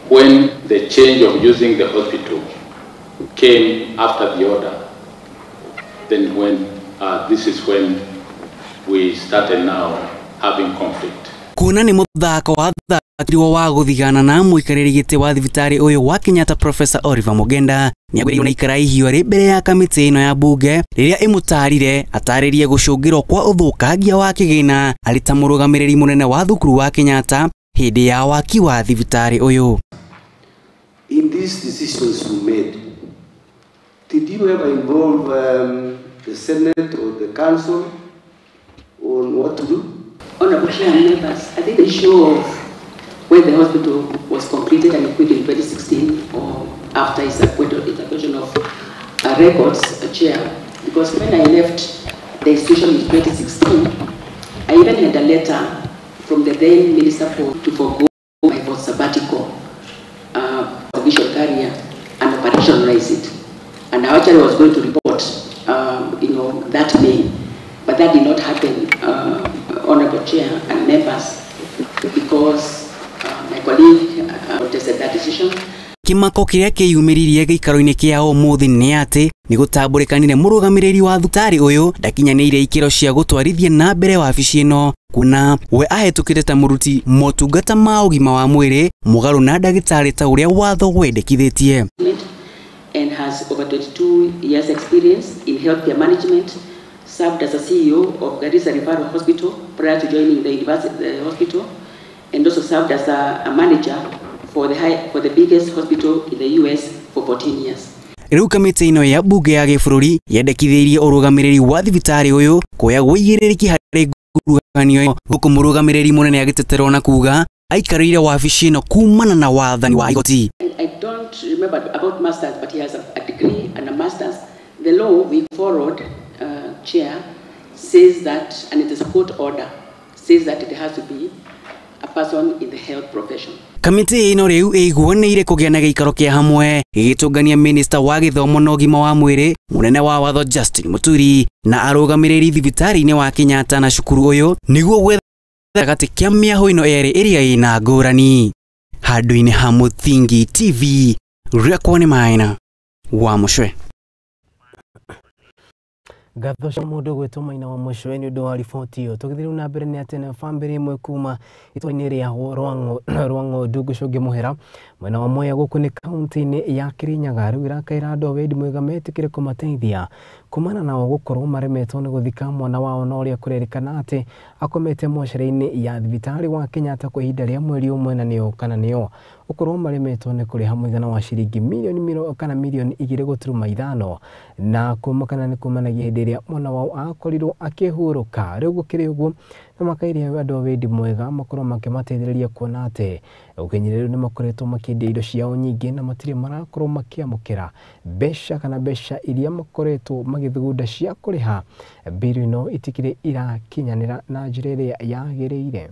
when the change of using the hospital came after the order, then when this is when we started now having conflict. Kuona nĩ mũthako wathakirwo wa gũthigana na mũikarĩri gĩtĩ wa thibitarĩ ũyũ wa Kenyatta Professor Oliver Mugenda nĩagwĩrĩirwo nĩ ikara ihiũ arĩ mbere ya kamĩtĩ ĩno ya mbunge rĩrĩa ĩmũtarire atarĩrie gũcũngĩrwo kwa ũthũkangia wa kĩgĩna arĩ ta mũrũgamĩrĩri mũnene wa thukuru wa Kenyatta hĩndĩ ya waki wa thibitarĩ ũyũ. In these decisions you made, did you ever involve the Senate or the Council on what to do? Honorable Chair and members, I think the issue of when the hospital was completed and equipped in 2016 or after is a question of records, Chair, because when I left the institution in 2016, I even had a letter from the then Minister to forgo my sabbatical vision career and operationalize it. And I actually was going to report, that May, but that did not happen, Honorable Chair and members, because my colleague protested that decision. Kĩmako kĩrĩa kĩyumĩririe gĩikaro-inĩ kĩa ũmũthĩ nĩ atĩ nĩ gũtambũrĩkanire mũrũgamĩrĩri wa thibitarĩ ũyũ ndakinyanĩire ikĩro cia gũtwarithia na mbere wabici ĩno kuna we ahĩtũkĩte ta mũruti motungata ma ũgima wa mwĩrĩ mũgarũ na ndagĩtarĩ ta ũrĩa watho wendekithĩtie. And has over 22 years experience in healthcare management, served as a CEO of Garissa Referral Hospital prior to joining the university the hospital, and also served as a manager for the biggest hospital in the US for 14 years. Rĩu kamĩtĩ ĩno ya mbunge ya gĩbũrũri yendekithĩirie ũrũgamĩrĩri wa thibitarĩ ũyũ kuoya ũigĩrĩrĩki harĩ nguruhanio ĩno gũkũ mũrũgamĩrĩri mũnene agĩteterwo na kuga aikarĩire wabici ĩno kumana na wathani wa igoti. I don't remember about masters, but he has a degree and a master's. The law we followed, Chair, says that, and it is a court order, says that it has to be a person in the health profession. Kamĩtĩ ĩno rĩu ĩiguanĩire kũgĩa na gĩikaro kĩa hamwe gĩgĩtũngania minista wa gĩthomo na ũgima wa mwĩrĩ mũnene wa watho Justin Muturi na arũgamĩrĩri thibitarĩ-inĩ wa Kenyatta na cukuru ũyũ nĩguo gwetha gatagatĩ kĩa mĩahũ ĩno ĩrĩ ĩrĩa ĩna ngũrani. Handũ-inĩ ha Mũthingi TV rĩakwa nĩ Maina wa Mũcwe. Ngatho cia mũndũ gwĩtwo Maina wa Mũcwe nĩ ũndũ wa riboti ĩyo. Tũgĩthiĩ rĩu na mbere nĩ atĩ na bamĩrĩ ĩmwe kuma itũra-inĩ rĩa Rwang'ondu Gĩcũngĩ Mũhera mwena wa Mwea gũkũ nĩ kaunti-inĩ ya Kĩrĩnyaga rĩu ĩrakaĩra andũ a wendi mwega metĩkĩre kũmateithia kumana nao gũkorwo maremetwo nĩ gũthika mwana wao na ũrĩa kũrerĩkana atĩ akomete mocarĩ-inĩ ya thibitarĩ wa Kenyatta kwa ihinda rĩa mweri ũmwe na nĩo kana nĩo gũkorwo maremetwo nĩ kũrĩha mũigana wa ciringi milioni kana milioni 2.5 na kuma kana nĩ kumanagia hĩndĩ ĩrĩa mwana wao akorirwo akĩhurũka. Rĩu gũkĩrĩ ũguo nĩ makaire andũ a wendi mwega makorwo makĩmateithĩrĩria kuona atĩ ũkinyĩrĩru nĩ makoretwo makĩendia indo ciao nyingĩ na matirĩ marakorwo makĩamũkĩra mbeca kana mbeca iria makoretwo magĩthugunda cia kũrĩha mbiru ĩno itikĩrĩ irakinyanĩra na njĩra ĩrĩa yagĩrĩire.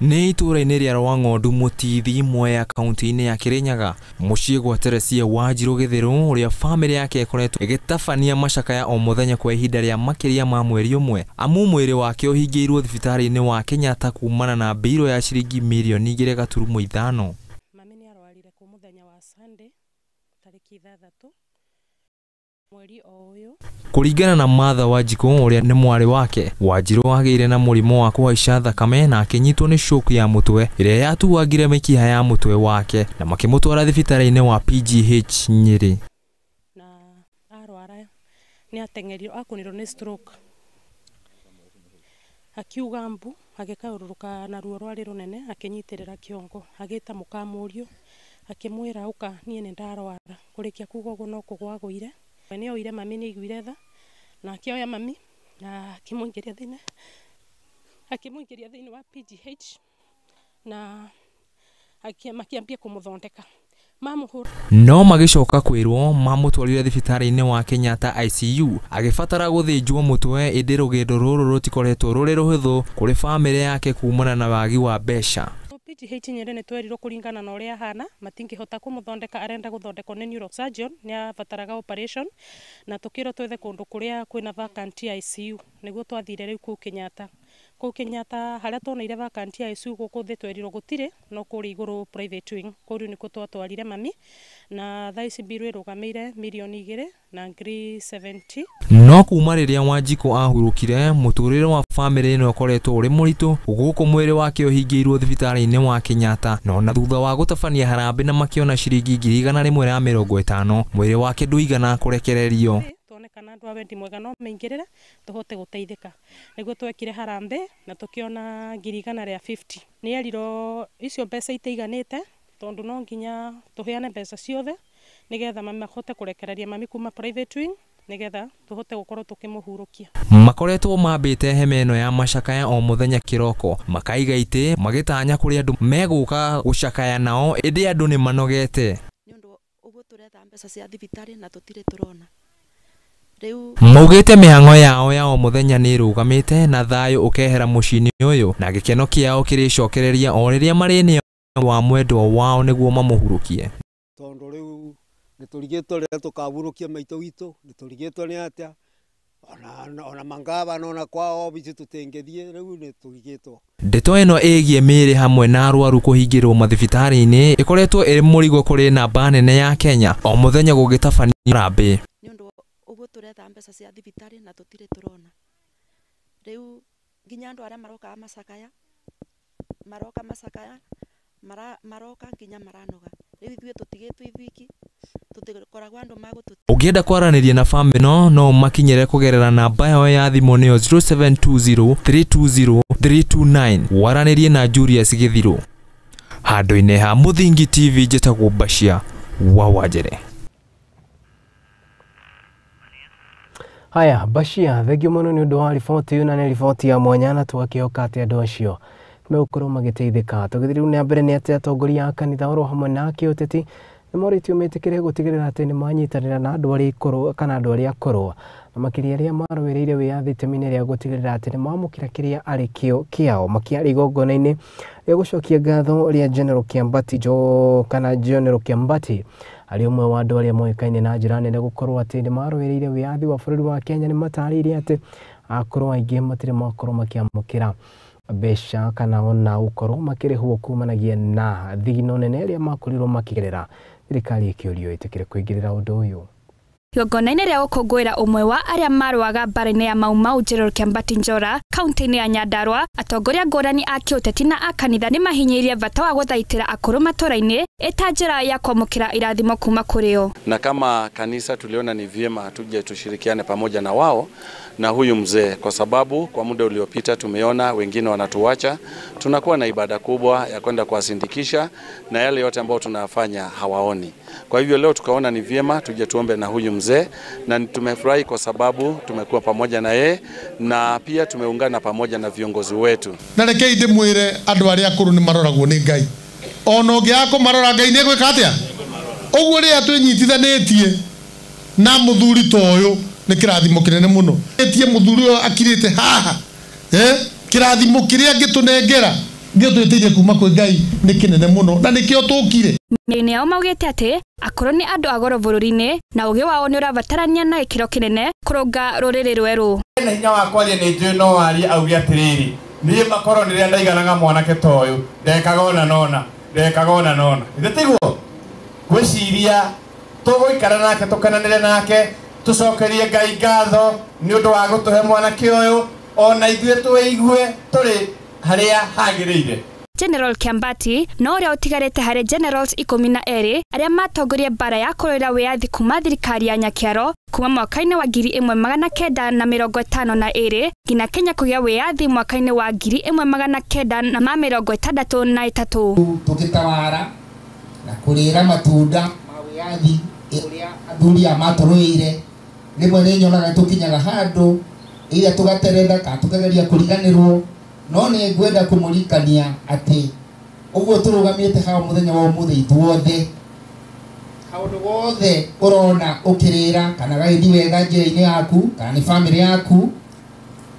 Nĩ itũra-inĩ rĩa Rwang'ondu Mũtithi Mwea kaunti-inĩ ya Kĩrĩnyaga mũciĩ gwa Teresia Wanjirũ Gĩthĩrũ ũrĩa bamĩrĩ yake ĩkoretwo ĩgĩtabania macakaya o mũthenya kwa ihinda rĩa makĩria ma mweri ũmwe amu mwĩrĩ wake ũhingĩirwo thibitarĩ-inĩ wa Kenyatta kumana na mbirũ ya ciringi mirioni 2.5. Mami nĩ arwarire kũ mũthenya wa Sunday tarĩki 6 mweri o ũyũ. Kũringana na Martha Wanjikũ ũrĩa nĩ mwarĩ wake, Wanjirũ agĩire na mũrimũ wa kũhaica thakame na akĩnyitwo nĩ stroke ya mũtwe ĩrĩa yatuangire mĩkiha ya mũtwe wake na makĩmũtwara thibitarĩ-inĩ wa PGH Nyĩrĩ. Na arwara nĩ ateng'erirwo akũnirwo nĩ stroke akiuga mbu agĩkaũrũrũka na ruo rwarĩ rũnene akĩnyitĩrĩra kĩongo agĩta mũkamũriũ akĩmwĩra ũka niĩ nĩ ndarwara kũrĩkia kuga ũguo no kũgwa agũire. Nĩ oire mami nĩ aiguire tha na akĩoya mami na akĩmũingĩria thĩinĩ wa PGH na makĩambia kũmũthondeka mamũhũra. No magĩcoka kwĩrwo mamũtwarire thibitarĩ-inĩ wa Kenyatta ICU agĩbatara gũthĩnjwo mũtwe ĩndĩ rũgendo rũrũ rũtikoretwo rũrĩ rũhũthũ kũrĩ bamĩrĩ yake kumana na wagi wa mbeca. PGH Nyĩrĩ nĩ twerirwo kũringana na ũrĩa ahana matingĩhota kũmũthondeka arenda gũthondekwo nĩ neurosurgeon nĩ abataraga operation na tũkĩrwo twethe kũndũ kũrĩa kwĩna vacant ICU nĩguo twathire rĩu kũu Kenyatta. Kũu Kenyatta harĩa tuoneire vacant ICU gũkũ thĩ twerirwo gũtirĩ no kũrĩa igũrũ private wing kũu rĩu nĩkuo twatwarire mami na thaa ici mbirũ ĩrũgamĩire mirioni 2 na ngiri 70. No kuma rĩrĩa Wanjikũ ahurũkire mũtũrĩre wa bamĩrĩ ĩno ũkoretwo ũrĩ mũritũ gũkũ mwĩrĩ wake ũhingĩirwo thibitarĩ-inĩ wa Kenyatta no na thutha wa gũtabania harambĩ na makĩona ciringi 150,000 mwĩrĩ wake ndũigana kũrekererio. Tuonekana andũ a wendi mwega no maingĩrĩre tũhote gũteithĩka nĩguo twekire harambĩ na tũkĩona 150,000. Nĩ erirwo icio mbeca itiiganĩte tondũ no nginya tũheane mbeca ciothe nĩgetha mami mahote kũrekereria mami kuma private wing nĩgetha tũhote gũkorwo tũkĩmũhurũkia. Makoretwo mambĩte hema ĩno ya macakaya o mũthenya kĩroko makaiga itĩ magĩtanya kũrĩa andũ megũka gũcakaya nao ĩndĩ andũ nĩ manogete. Nĩ ũndũ ũguo tũretha mbeca cia thibitarĩ na tũtirĩ tũrona. Rĩu maugĩte mĩhang'o yao ya o mũthenya nĩ ĩrũgamĩte na thayũ ũkehera mũciĩ-inĩ ũyũ na gĩkeno kĩao kĩrĩcokereria o rĩrĩa marĩ wa mwendwa wao nĩguo mamũhurũkie. Tondũ rĩu nĩ tũrigĩtwo rĩrĩa tũkahurũkia maitũ witũ nĩ tũrigĩtwo nĩ atĩa ona mangavana ona kwao obici tũtingĩthiĩ rĩu nĩ tũrigĩtwo. Ndeto ĩno ĩgiĩ mĩĩrĩ hamwe na arwaru kũhingĩrwo mathibitarĩ-inĩ ĩkoretwo ĩrĩ mũrigo kũrĩ namba nene ya Kenya o mũthenya gũgĩtabanio harambĩ. Nĩ ũndũ ũguo tũretha mbeca cia thibitarĩ na tũtirĩ tũrona. Rĩu nginya andũ arĩa marokaga macakaya maroka macakaya maroka nginya maranoga. Rĩu ithuĩ tũtigĩtwo ithuiki tũtikoragwo andũ magũtũ. Ũngĩenda kwaranĩria na bamĩrĩ ĩno no ũmakinyĩre kũgerera namba yao ya thimũ nĩyo 0720 320 329 waranĩrie na Julius Gĩthirũ. Handũ-inĩ ha Mũthingi TV njĩtagwo Bashir wa Wanjere. Haya Bashir, thengio mũno nĩ ũndũ wa riboti ĩyo na nĩ riboti ya mwanya na tũgakĩhoka atĩ andũ acio megũkorwo magĩteithĩka. Tũgĩthiĩ rĩu na mbere nĩ atĩ atongoria a kanitha oro hamwe na kĩũteti nĩ morĩtio metĩkĩre gũtigĩrĩra atĩ nĩ manyitanĩra na andũ arĩa ikũrũ kana andũ arĩa akũrũ na makĩria arĩa marũĩrĩire wĩyathi itemi-inĩ rĩa gũtigĩrĩra atĩ nĩ mamũkĩra kĩrĩa arĩ kĩo kĩao makĩaria igongona-inĩ rĩa gũcokia ngatho rĩa General Kiambati Jo kana General Kiambati arĩ ũmwe wa andũ arĩa moĩkaine na njĩra nene gũkorwo atĩ nĩ marũĩrĩire wĩyathi wa bũrũri wa Kenya nĩ matarĩirie atĩ akũrũ aingĩ matirĩ makorwo makĩamũkĩra mbeca kana ona gũkorwo makĩrĩhwo kumanagia na thigino nene ĩrĩa makorirwo makĩgerera. Thirikari ĩkĩũrio ĩtĩkĩre kũingĩrĩra ũndũ ũyũ. Igongona-inĩ rĩa gũkũngũĩra ũmwe wa arĩa marũaga mbara-inĩ ya Mau Mau General Kĩambati Njora kaunti-inĩ ya Nyandarua, atongoria ngũrani a kĩũteti na a kanitha nĩmahinyĩrĩirie bata wa gũthaitĩra akũrũ matũra-inĩ ĩta njĩra ya kwamũkĩra irathimo kuma kũrĩ o. Na kama kanisa tuliona ni vyema tuje tushirikiane pamoja na wao na huyu mzee, kwa sababu kwa muda uliopita tumeona wengine wanatuacha. Tunakuwa na ibada kubwa ya kwenda kuwasindikisha na yale yote ambayo tunafanya hawaoni. Kwa hivyo leo tukaona ni vyema tuje tuombe na huyu mzee, na tumefurahi kwa sababu tumekuwa pamoja na yeye na pia tumeungana pamoja na viongozi wetu. Na rekei ndimwire andu aria akuru ni maroragwo ni Ngai. Ona ũngĩaga kũmarora Ngai nĩ egwĩka atĩa? Ũguo rĩrĩa twĩnyitithanĩtie na mũthuri ta ũyũ nĩ kĩrathimo kĩnene mũno. Etie mũthuri ũyũ akirĩte haha, kĩrathimo kĩrĩa angĩtũnengera nĩo twĩtĩirie kuma kwĩ Ngai nĩ kĩnene mũno na nĩkĩo tũkire. Mĩario-inĩ yao maugĩte atĩ akũrũ nĩ andũ a goro bũrũri-inĩ na ũgĩ wao nĩ ũrabatarania na gĩkĩro kĩnene kũrũnga rũrĩrĩ rwerũ. Na hinya wa kwaria nĩ njũĩ no warie auge atĩrĩrĩ, niĩ makorwo rĩrĩa ndaiganaga mwanake ta ũyũ ndekaga ona nona, ndekaga ona nona. Ithe tiguo ngwĩciria tũgũikara nake tũkenanĩre nake tũcokerie Ngai ngatho nĩ ũndũ wa gũtũhe mwanake ũyũ ona ithuĩ twĩigue tũrĩ harĩa hagĩrĩire. General Kĩambati no ũrĩa ũtigarĩte harĩ generals 12 arĩa matongoria mbara ya kũrũĩra wĩyathi kuma thirikari ya Nyakiaro kuma mwaka-inĩ wa 1952 nginya Kenya kũgĩa wĩyathi mwaka-inĩ wa 1963. Tũgĩtawara na kũrĩra matunda ma wĩyathi ũrĩa athuri aya matũrũĩire, rĩmwe nĩ nyonaga tũkinyaga handũ ĩrĩa tũgateretha kana tũkageria kũriganĩrwo, no nĩ ngwenda kũmũririkania atĩ ũguo tũrũgamĩte haha mũthenya wa ũmũthĩ ithuothe, kaũndũ gothe ũrona ũkĩrĩra kana gagĩthiĩ wega njĩra-inĩ yaku kana nĩ bamĩrĩ yaku,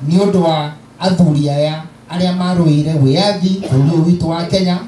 nĩ ũndũ wa athuri aya arĩa marũĩire wĩyathi bũrũri ũyũ witũ wa Kenya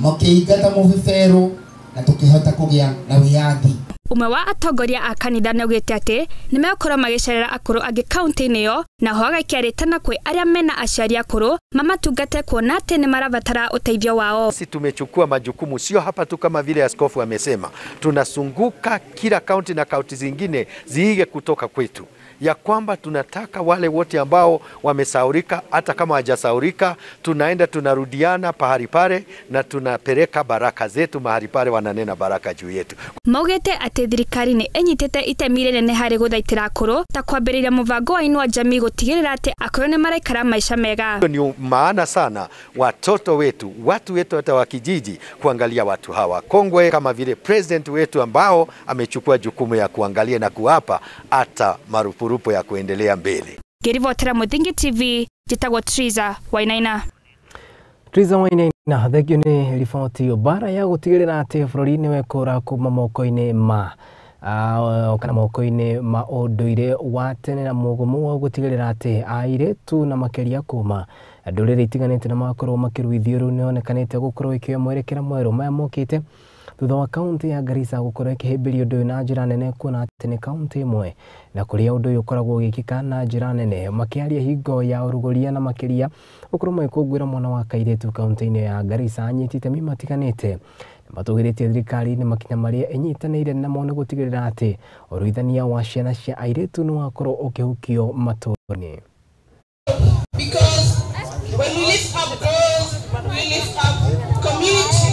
makĩingata mũbeberũ na tũkĩhota kũgĩa na wĩyathi. Ũmwe wa atongoria a kanitha nĩaugĩte atĩ nĩmegũkorwo magĩcerera akũrũ angĩ kaunti-inĩ ĩyo, na ho agaikia rĩtana kwĩ arĩa mena aciari akũrũ mamatungate kuona atĩ nĩmarabatara ũteithio wao. Sisi tumechukua majukumu, sio hapa tu kama vile askofu amesema, tunasunguka kila kaunti na kaunti zingine ziige kutoka kwetu, ya kwamba tunataka wale wote ambao wamesaurika, hata kama hawajasaurika, tunaenda tunarudiana pahali pale na tunapeleka baraka zetu mahali pale, wananena baraka juu yetu. Maugĩte atĩ thirikari nĩ ĩnyitĩte itemi rĩnene harĩ gũthaitĩra akũrũ ta kwambĩrĩria mũbango wa Inua Jamii gũtigĩrĩra atĩ akũrũ nĩ maraikara maica mega. Ni maana sana watoto wetu, watu wetu hata wa kijiji kuangalia watu hawa kongwe, kama vile president wetu ambao amechukua jukumu ya kuangalia na kuwapa hata marupurupu ya kuendelea mbele. Ngĩribotera Mũthingi TV, njĩtagwo Triza Wainaina. Triza Wainaina, thengio nĩ riboti ĩyo. Mbara ya gũtigĩrĩra atĩ bũrũri nĩ wekũra kuma moko-inĩ ma kana moko-inĩ ma ũndũire wa tene na mũgomo wa gũtigĩrĩra atĩ airĩtu na makĩria kuma ndũrĩrĩ itiganĩte na makorwo makĩruithio rĩu nĩonekanĩte gũkorwo ĩkĩoya mwerekera mwerũ. Maya mokĩte thutha wa kaunti ya Garissa gũkorwo ĩkĩhĩmbĩria ũndũ ũyũ na njĩra nene, kuona atĩ nĩ kaunti ĩmwe na kũrĩa ũndũ ũyũ ũkoragwo ũgĩkĩka na njĩra nene. Makĩaria hingo ya ũrugũria na makĩria gũkorwo magĩkũngũĩra mwana wa kairĩtu kaunti-inĩ ya Garissa, anyiti itemi matiganĩte matũgĩrĩtie thirikari nĩ makinya marĩa ĩnyitanĩire namo nĩ gũtigĩrĩra atĩ ũruithania wa ciana cia airĩtu nĩ wakorwo ũkĩhukio matũũra-inĩ. Because when we lift up girls, we lift up community.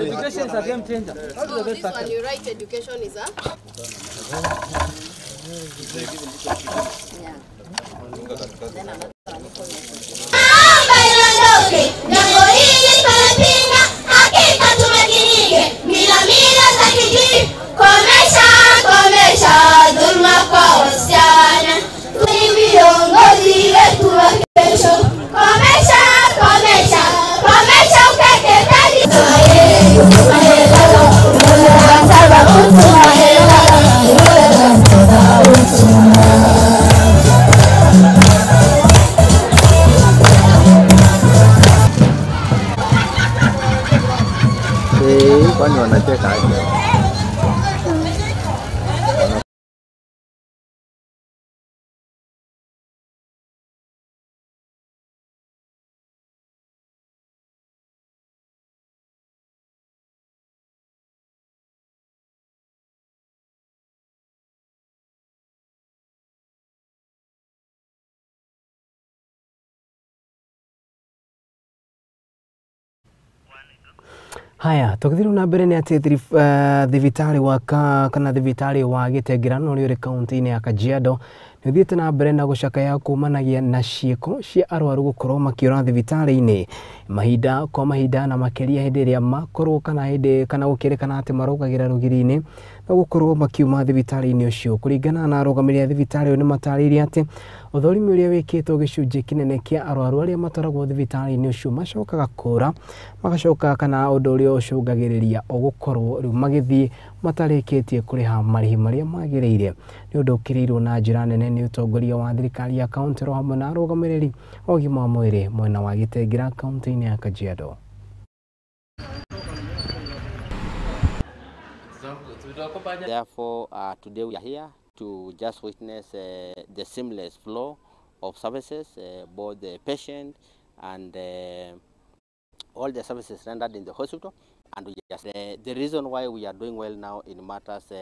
Education is a game changer. So this one, you write education is a? Yeah. Haya, tũgĩthiĩ na mbere nĩ atĩ thibitarĩ wa kana thibitarĩ wa Gĩtengera ũrĩa ũrĩ kaunti-inĩ ya Kajiado nĩ ũthiĩte na mbere na gũcakaya kumanagia na ciĩko cia arwaru gũkorwo makĩũra thibitarĩ-inĩ mahinda kwa mahinda na makĩria hĩndĩ ĩrĩa makorwo kana hĩndĩ kana gũkĩrĩkana atĩ marũgagĩra rũgiri-inĩ na gũkorwo makiuma thibitarĩ-inĩ ũcio. Kũringana na arũgamĩrĩri a thibitarĩ ũyũ nĩ matarĩirie atĩ ũthũrimi ũrĩa wĩkĩtwo gĩcunjĩ kĩnene kĩa arwaru arĩa matwaragwo thibitarĩ-inĩ ũcio macokaga kũra magacoka kana ũndũ ũrĩa ũcũngagĩrĩria o gũkorwo rĩu magĩthiĩ matarĩkĩtie kũrĩha marĩhi marĩa magĩrĩire. Nĩ ũndũ ũkĩrĩirwo na njĩra nene nĩ ũtongoria wa thirikari ya kaunti oro hamwe na arũgamĩrĩri a ũgima wa mwĩrĩ mwena wa Gĩtengera kaunti-inĩ ya Kajiado. Therefore, today we are here to just witness the seamless flow of services, both the patient and all the services rendered in the hospital. And we just, the reason why we are doing well now in matters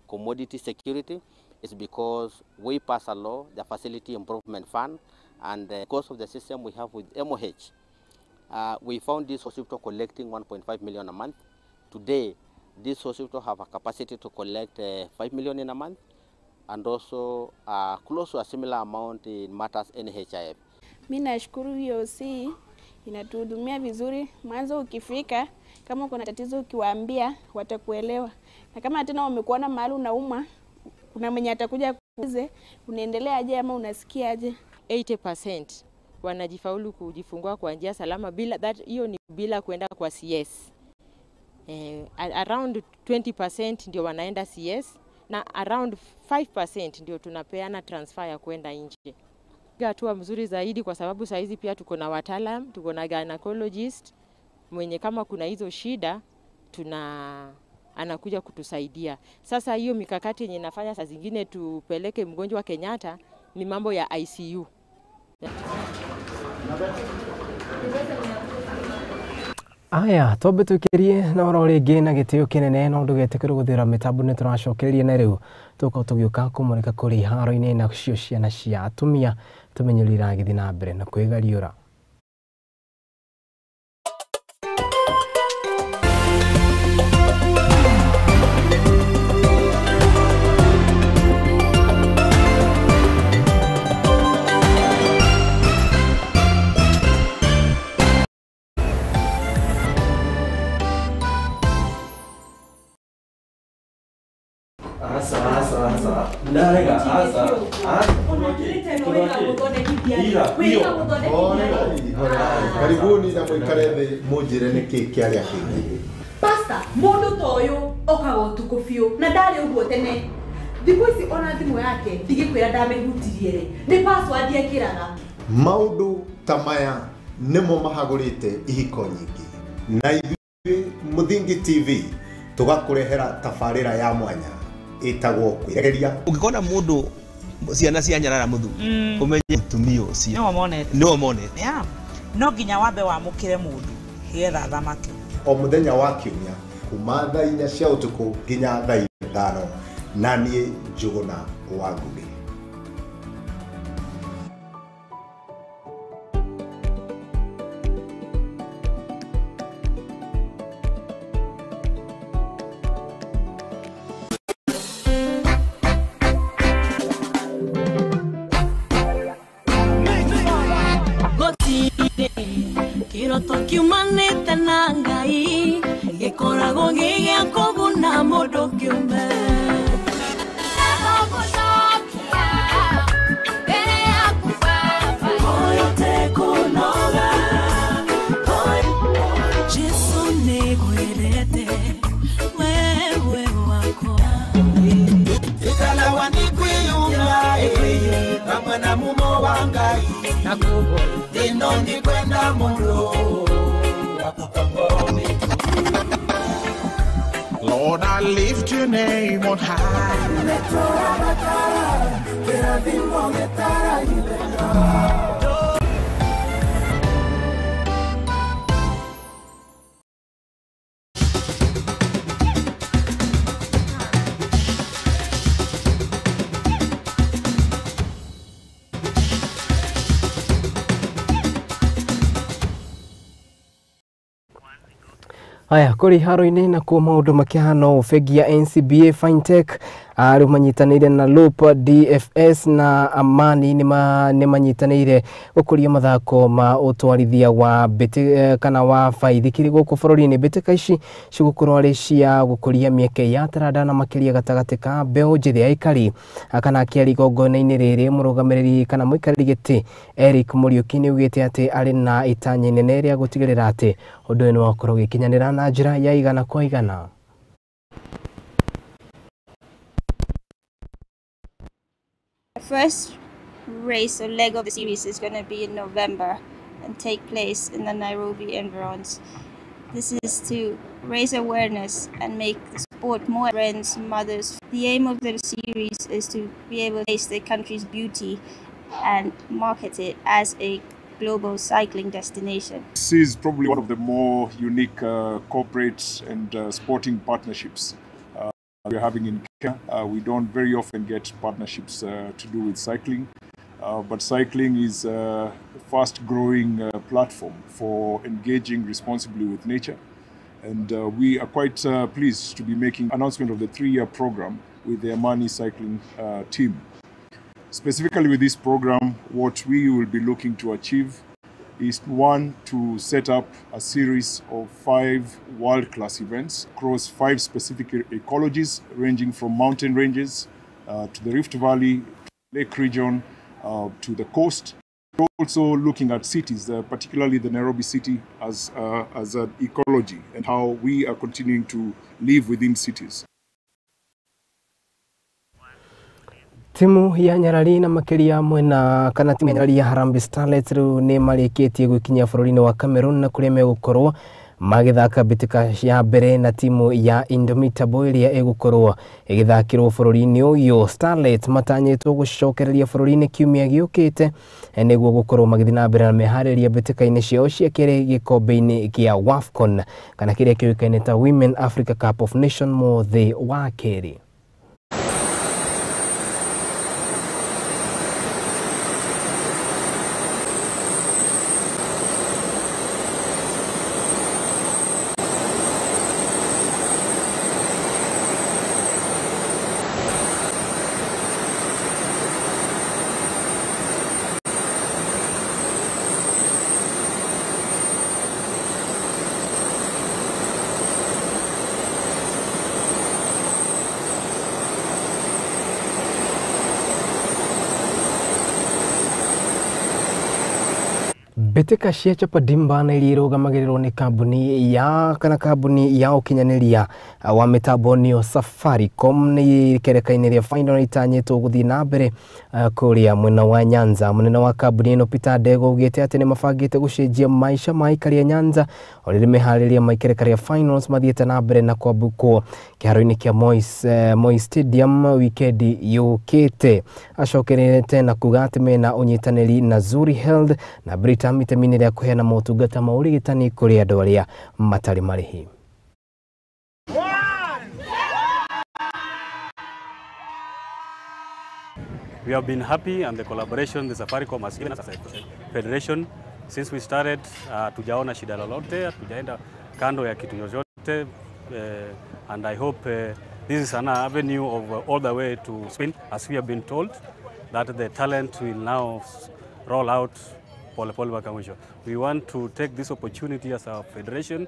commodity security is because we pass a law, the Facility Improvement Fund, and because of the system we have with MOH, we found this hospital collecting 1.5 million a month. Today, this hospital have a capacity to collect 5 million in a month, and also close to a similar amount in matters NHIF. Mi nashukuru EOC inatuhudumia vizuri. Mwanzo ukifika kama kuna tatizo ukiwaambia watakuelewa, na kama tena wamekuona mahali unauma, kuna mwenye atakuja kuulize unaendelea aje ama unasikia aje. 80% wanajifaulu kujifungua kwa njia salama bila that, hiyo ni bila kuenda kwa CS. Around 20% ndio wanaenda CS na around 5% ndio tunapeana transfer ya kuenda nje. Hatua mzuri zaidi kwa sababu saizi pia tuko na wataalam, tuko na gynecologist mwenye kama kuna hizo shida tuna anakuja kutusaidia. Sasa hiyo mikakati yenye nafanya saa zingine tupeleke mgonjwa Kenyatta ni mambo ya ICU. Aya, twambe tũikĩrie na ũhoro rĩngĩ na gĩtĩo kĩnene no ndũgetĩkĩre gũthĩra mĩtambo nĩ tũracokereria na rĩu tũkorwo tũgĩũka kũmũrĩka kũrĩ iharo-inĩ nacio ciana cia atumia tũmenye ũrĩa iragĩthiĩ na mbere na kwĩgariũra. Karibuni na mwikare thĩ mũnjĩre nĩkĩ kĩarĩa kĩngĩ. Pastor, mũndũ ta ũyũ okaga ũtukũ biũ na ndarĩ ũguo tene. Thikũ ici ona thimũ yake ndigĩkwĩra ndamĩhutirie rĩ, nĩ password ekĩraga. Maũndũ ta maya nĩmo mahagũrĩte ihiko nyingĩ, na ithuĩ Mũthingi TV tũgakũrehera tabarĩra ya mwanya ĩtagwo kwĩrekeria. Ũngĩkona mũndũ ciana cia nyarara mũthuri ũmenye mũtumia ũcio nĩwe monete. No nginya wambe wamũkĩre mũndũ nĩgetha athamake. O mũthenya wa kiumia kuma thaa 4 cia ũtukũ nginya thaa 5 na niĩ Njũgũna wa Ngũgĩ. Kiroto kiumanĩte na Ngai gĩkoragwo gĩ gĩa kũguna mũndũ kĩũmbe. Jesu nĩngwendete wewe wakwa. Ikalawa nikwiyuma hamwe na mumo wa Ngai ino ndikwenda muno. Lord, I lift your name on high. Haya kũrĩ iharo-inĩ nakuo maũndũ makĩhana ũũ, bengi ya NCBA Fintech rĩu manyitanĩire na Loop DFS na Amani nĩ manyitanĩire gũkũria mathako ma ũtwarithia wa mbĩtĩ kana wa baithikiri gũkũ bũrũri-inĩ. Mbĩtĩka ici cigũkorwo arĩ cia gũkũria mĩeke ya taranda na makĩria gatagatĩ ka mbeũ njĩthĩ aikari kana akĩaria igongona-inĩ rĩrĩ, mũrũgamĩrĩri kana mũikarĩri gĩtĩ Eric Mũriũki nĩ augĩte atĩ arĩ na itanya inene rĩa gũtigĩrĩra atĩ ũndũ ũyũ nĩ wakorwo ũgĩkinyanĩra na njĩra ya igana kwa igana. The first race or leg of the series is going to be in November and take place in the Nairobi environs. This is to raise awareness and make the sport more friends, mothers. The aim of the series is to be able to taste the country's beauty and market it as a global cycling destination. This is probably one of the more unique corporate and sporting partnerships we're having in Kenya. We don't very often get partnerships to do with cycling, but cycling is a fast-growing platform for engaging responsibly with nature. And we are quite pleased to be making announcement of the 3-year program with the Amani cycling team. Specifically with this program, what we will be looking to achieve is, one, to set up a series of 5 world-class events across 5 specific ecologies, ranging from mountain ranges to the Rift Valley, Lake region, to the coast. We're also looking at cities, particularly the Nairobi city as an ecology and how we are continuing to live within cities. Timu ya Nyarari na makiria mwena kana timu ya Nyarari ya Harambee Starlets riu ni marikitie gwikinyia bũrũri-inĩ wa Cameroon na kuria megukorwo magithaka mbĩtĩka ya mbere na timu ya Indomitable ĩrĩa ĩgũkorwo ĩgĩthakĩrwo bũrũri-inĩ ũyũ. Starlets matanyĩtwo gũcokereria bũrũri-inĩ kiumia gĩũkĩte nĩguo gũkorwo magĩthiĩ na mbere na meharĩria mbĩtĩka-inĩ ciao cia kerĩ gĩkombe-inĩ kĩa WAFCON kana kĩrĩa kĩũĩkaine ta Women Africa Cup of Nations mũthĩ wa kerĩ. Mbĩtĩka cia Chapadimba na iria irũgamagĩrĩrwo nĩ kambuni ya kana kambuni ya ũkinyanĩria wa mĩtambo nĩyo Safaricom nĩ ikereka-inĩ rĩa final itanyĩtwo gũthiĩ na mbere kũrĩa mwena wa Nyanza. Mũnene wa kambuni ĩno Peter Ndego augĩte atĩ nĩ mabangĩte gũcenjia maica ma aikari a Nyanza o rĩrĩ meharĩria ma ikereka rĩa finals mathiĩte na mbere na kwambũkwo kĩharo-inĩ kĩa Moi Stadium wikendi yũkĩte. Acokerete na kuga atĩ mena ũnyitanĩri na Zuri Health na Britam itemi-inĩ rĩa kũheana motungata ma ũrigitani kũrĩ andũ arĩa matarĩ marĩhi. We have been happy and the collaboration the Safaricom has given us as a federation since we started. Tujaona shida lolote, tujaenda kando ya kitu yoyote, and I hope this is an avenue of all the way to Spain, as we have been told that the talent will now roll out pole pole mpaka mwisho. We want to take this opportunity as a federation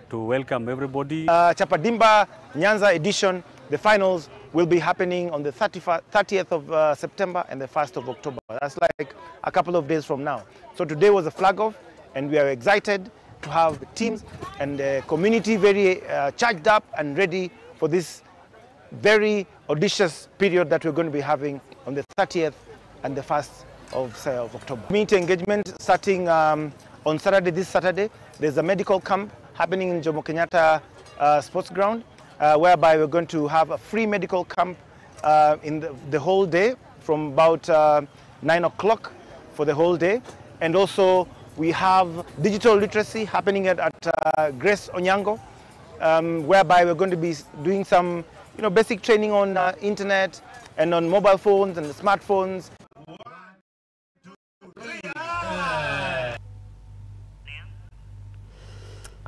to welcome everybody. Chapadimba Nyanza edition, the finals will be happening on the 30th of September and the 1st of October. That's like a couple of days from now. So today was a flag off, and we are excited to have the teams and the community very charged up and ready for this very audacious period that we're going to be having on the 30th and the 1st of October. Community engagement starting on Saturday, this Saturday. There's a medical camp happening in Jomo Kenyatta Sports Ground, whereby we're going to have a free medical camp in the whole day from about 9 o'clock for the whole day. And also we have digital literacy happening at Grace Onyango, whereby we're going to be doing some basic training on internet and on mobile phones and the smartphones.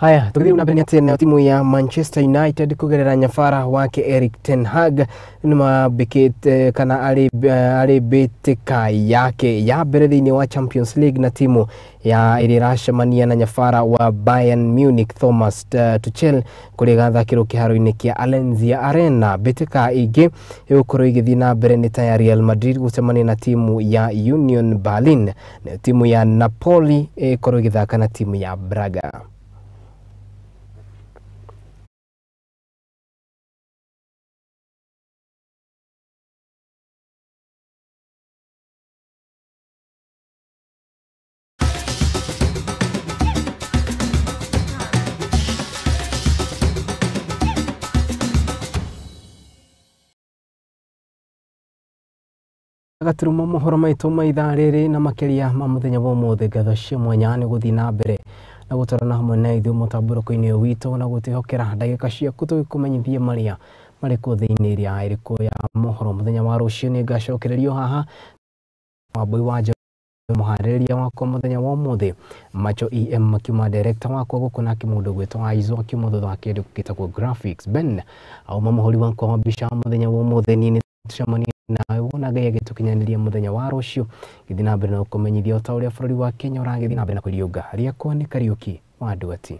Haya, tũgĩthiĩ na mbere nĩ atĩ nayo timu ya Manchester United kũgerera nyabara wake Erik ten Hag nĩ mambĩkĩte kana arĩ mbĩtĩka yake ya mbere thĩinĩ wa Champions League na timu ya ĩrĩa ĩracemania na nyabara wa Bayern Munich Thomas Tuchel kũrĩa ĩgathakĩrwo kĩharo-inĩ kĩa Allianz Arena. Mbĩtĩka ĩngĩ ĩgũkorwo ĩgĩthiĩ na mbere nĩ ta ya Real Madrid gũcemania na timu ya Union Berlin, nayo timu ya Napoli ĩkorwo ĩgĩthaka na timu ya Braga. Gaturuma mohoro maitũ ma ithaa rĩrĩ na makĩria ma mũthenya wa ũmũthĩ. Ngatho cia mwanya nĩ gũthiĩ na mbere na gũtwarana hamwe na ithuĩ mũtambũrũko-inĩ ũyũ witũ na gũtwĩhokera ndagĩka ciaku tũgĩkũmenyithie marĩa marĩ kuo thĩinĩ ĩrĩa ĩrĩkũ ya mohoro. Mũthenya wa rũciũ nĩ ngacokererio haha Wambui wa mũharĩrĩria wakwa mũthenya wa ũmũthĩ Macho EM makiuma director wakwa gũkũ nake mũndũ gwĩtwo Aizo akiuma thutha wa kĩndũ gĩtagwo graphics Ben auma mũhũri wakwa wa mbica mũthenya wa ũmũthĩ. Niĩ nĩ tũcemanie nawe wona Ngai agĩtũkinyanĩria mũthenya wa rũciũ gĩthiĩ na mbere na gũkũmenyithia o ta ũrĩa bũrũri wa Kenya ũragĩthiĩ na mbere na kwĩriũnga. Rĩakwa nĩ Kariũki wa Nduati.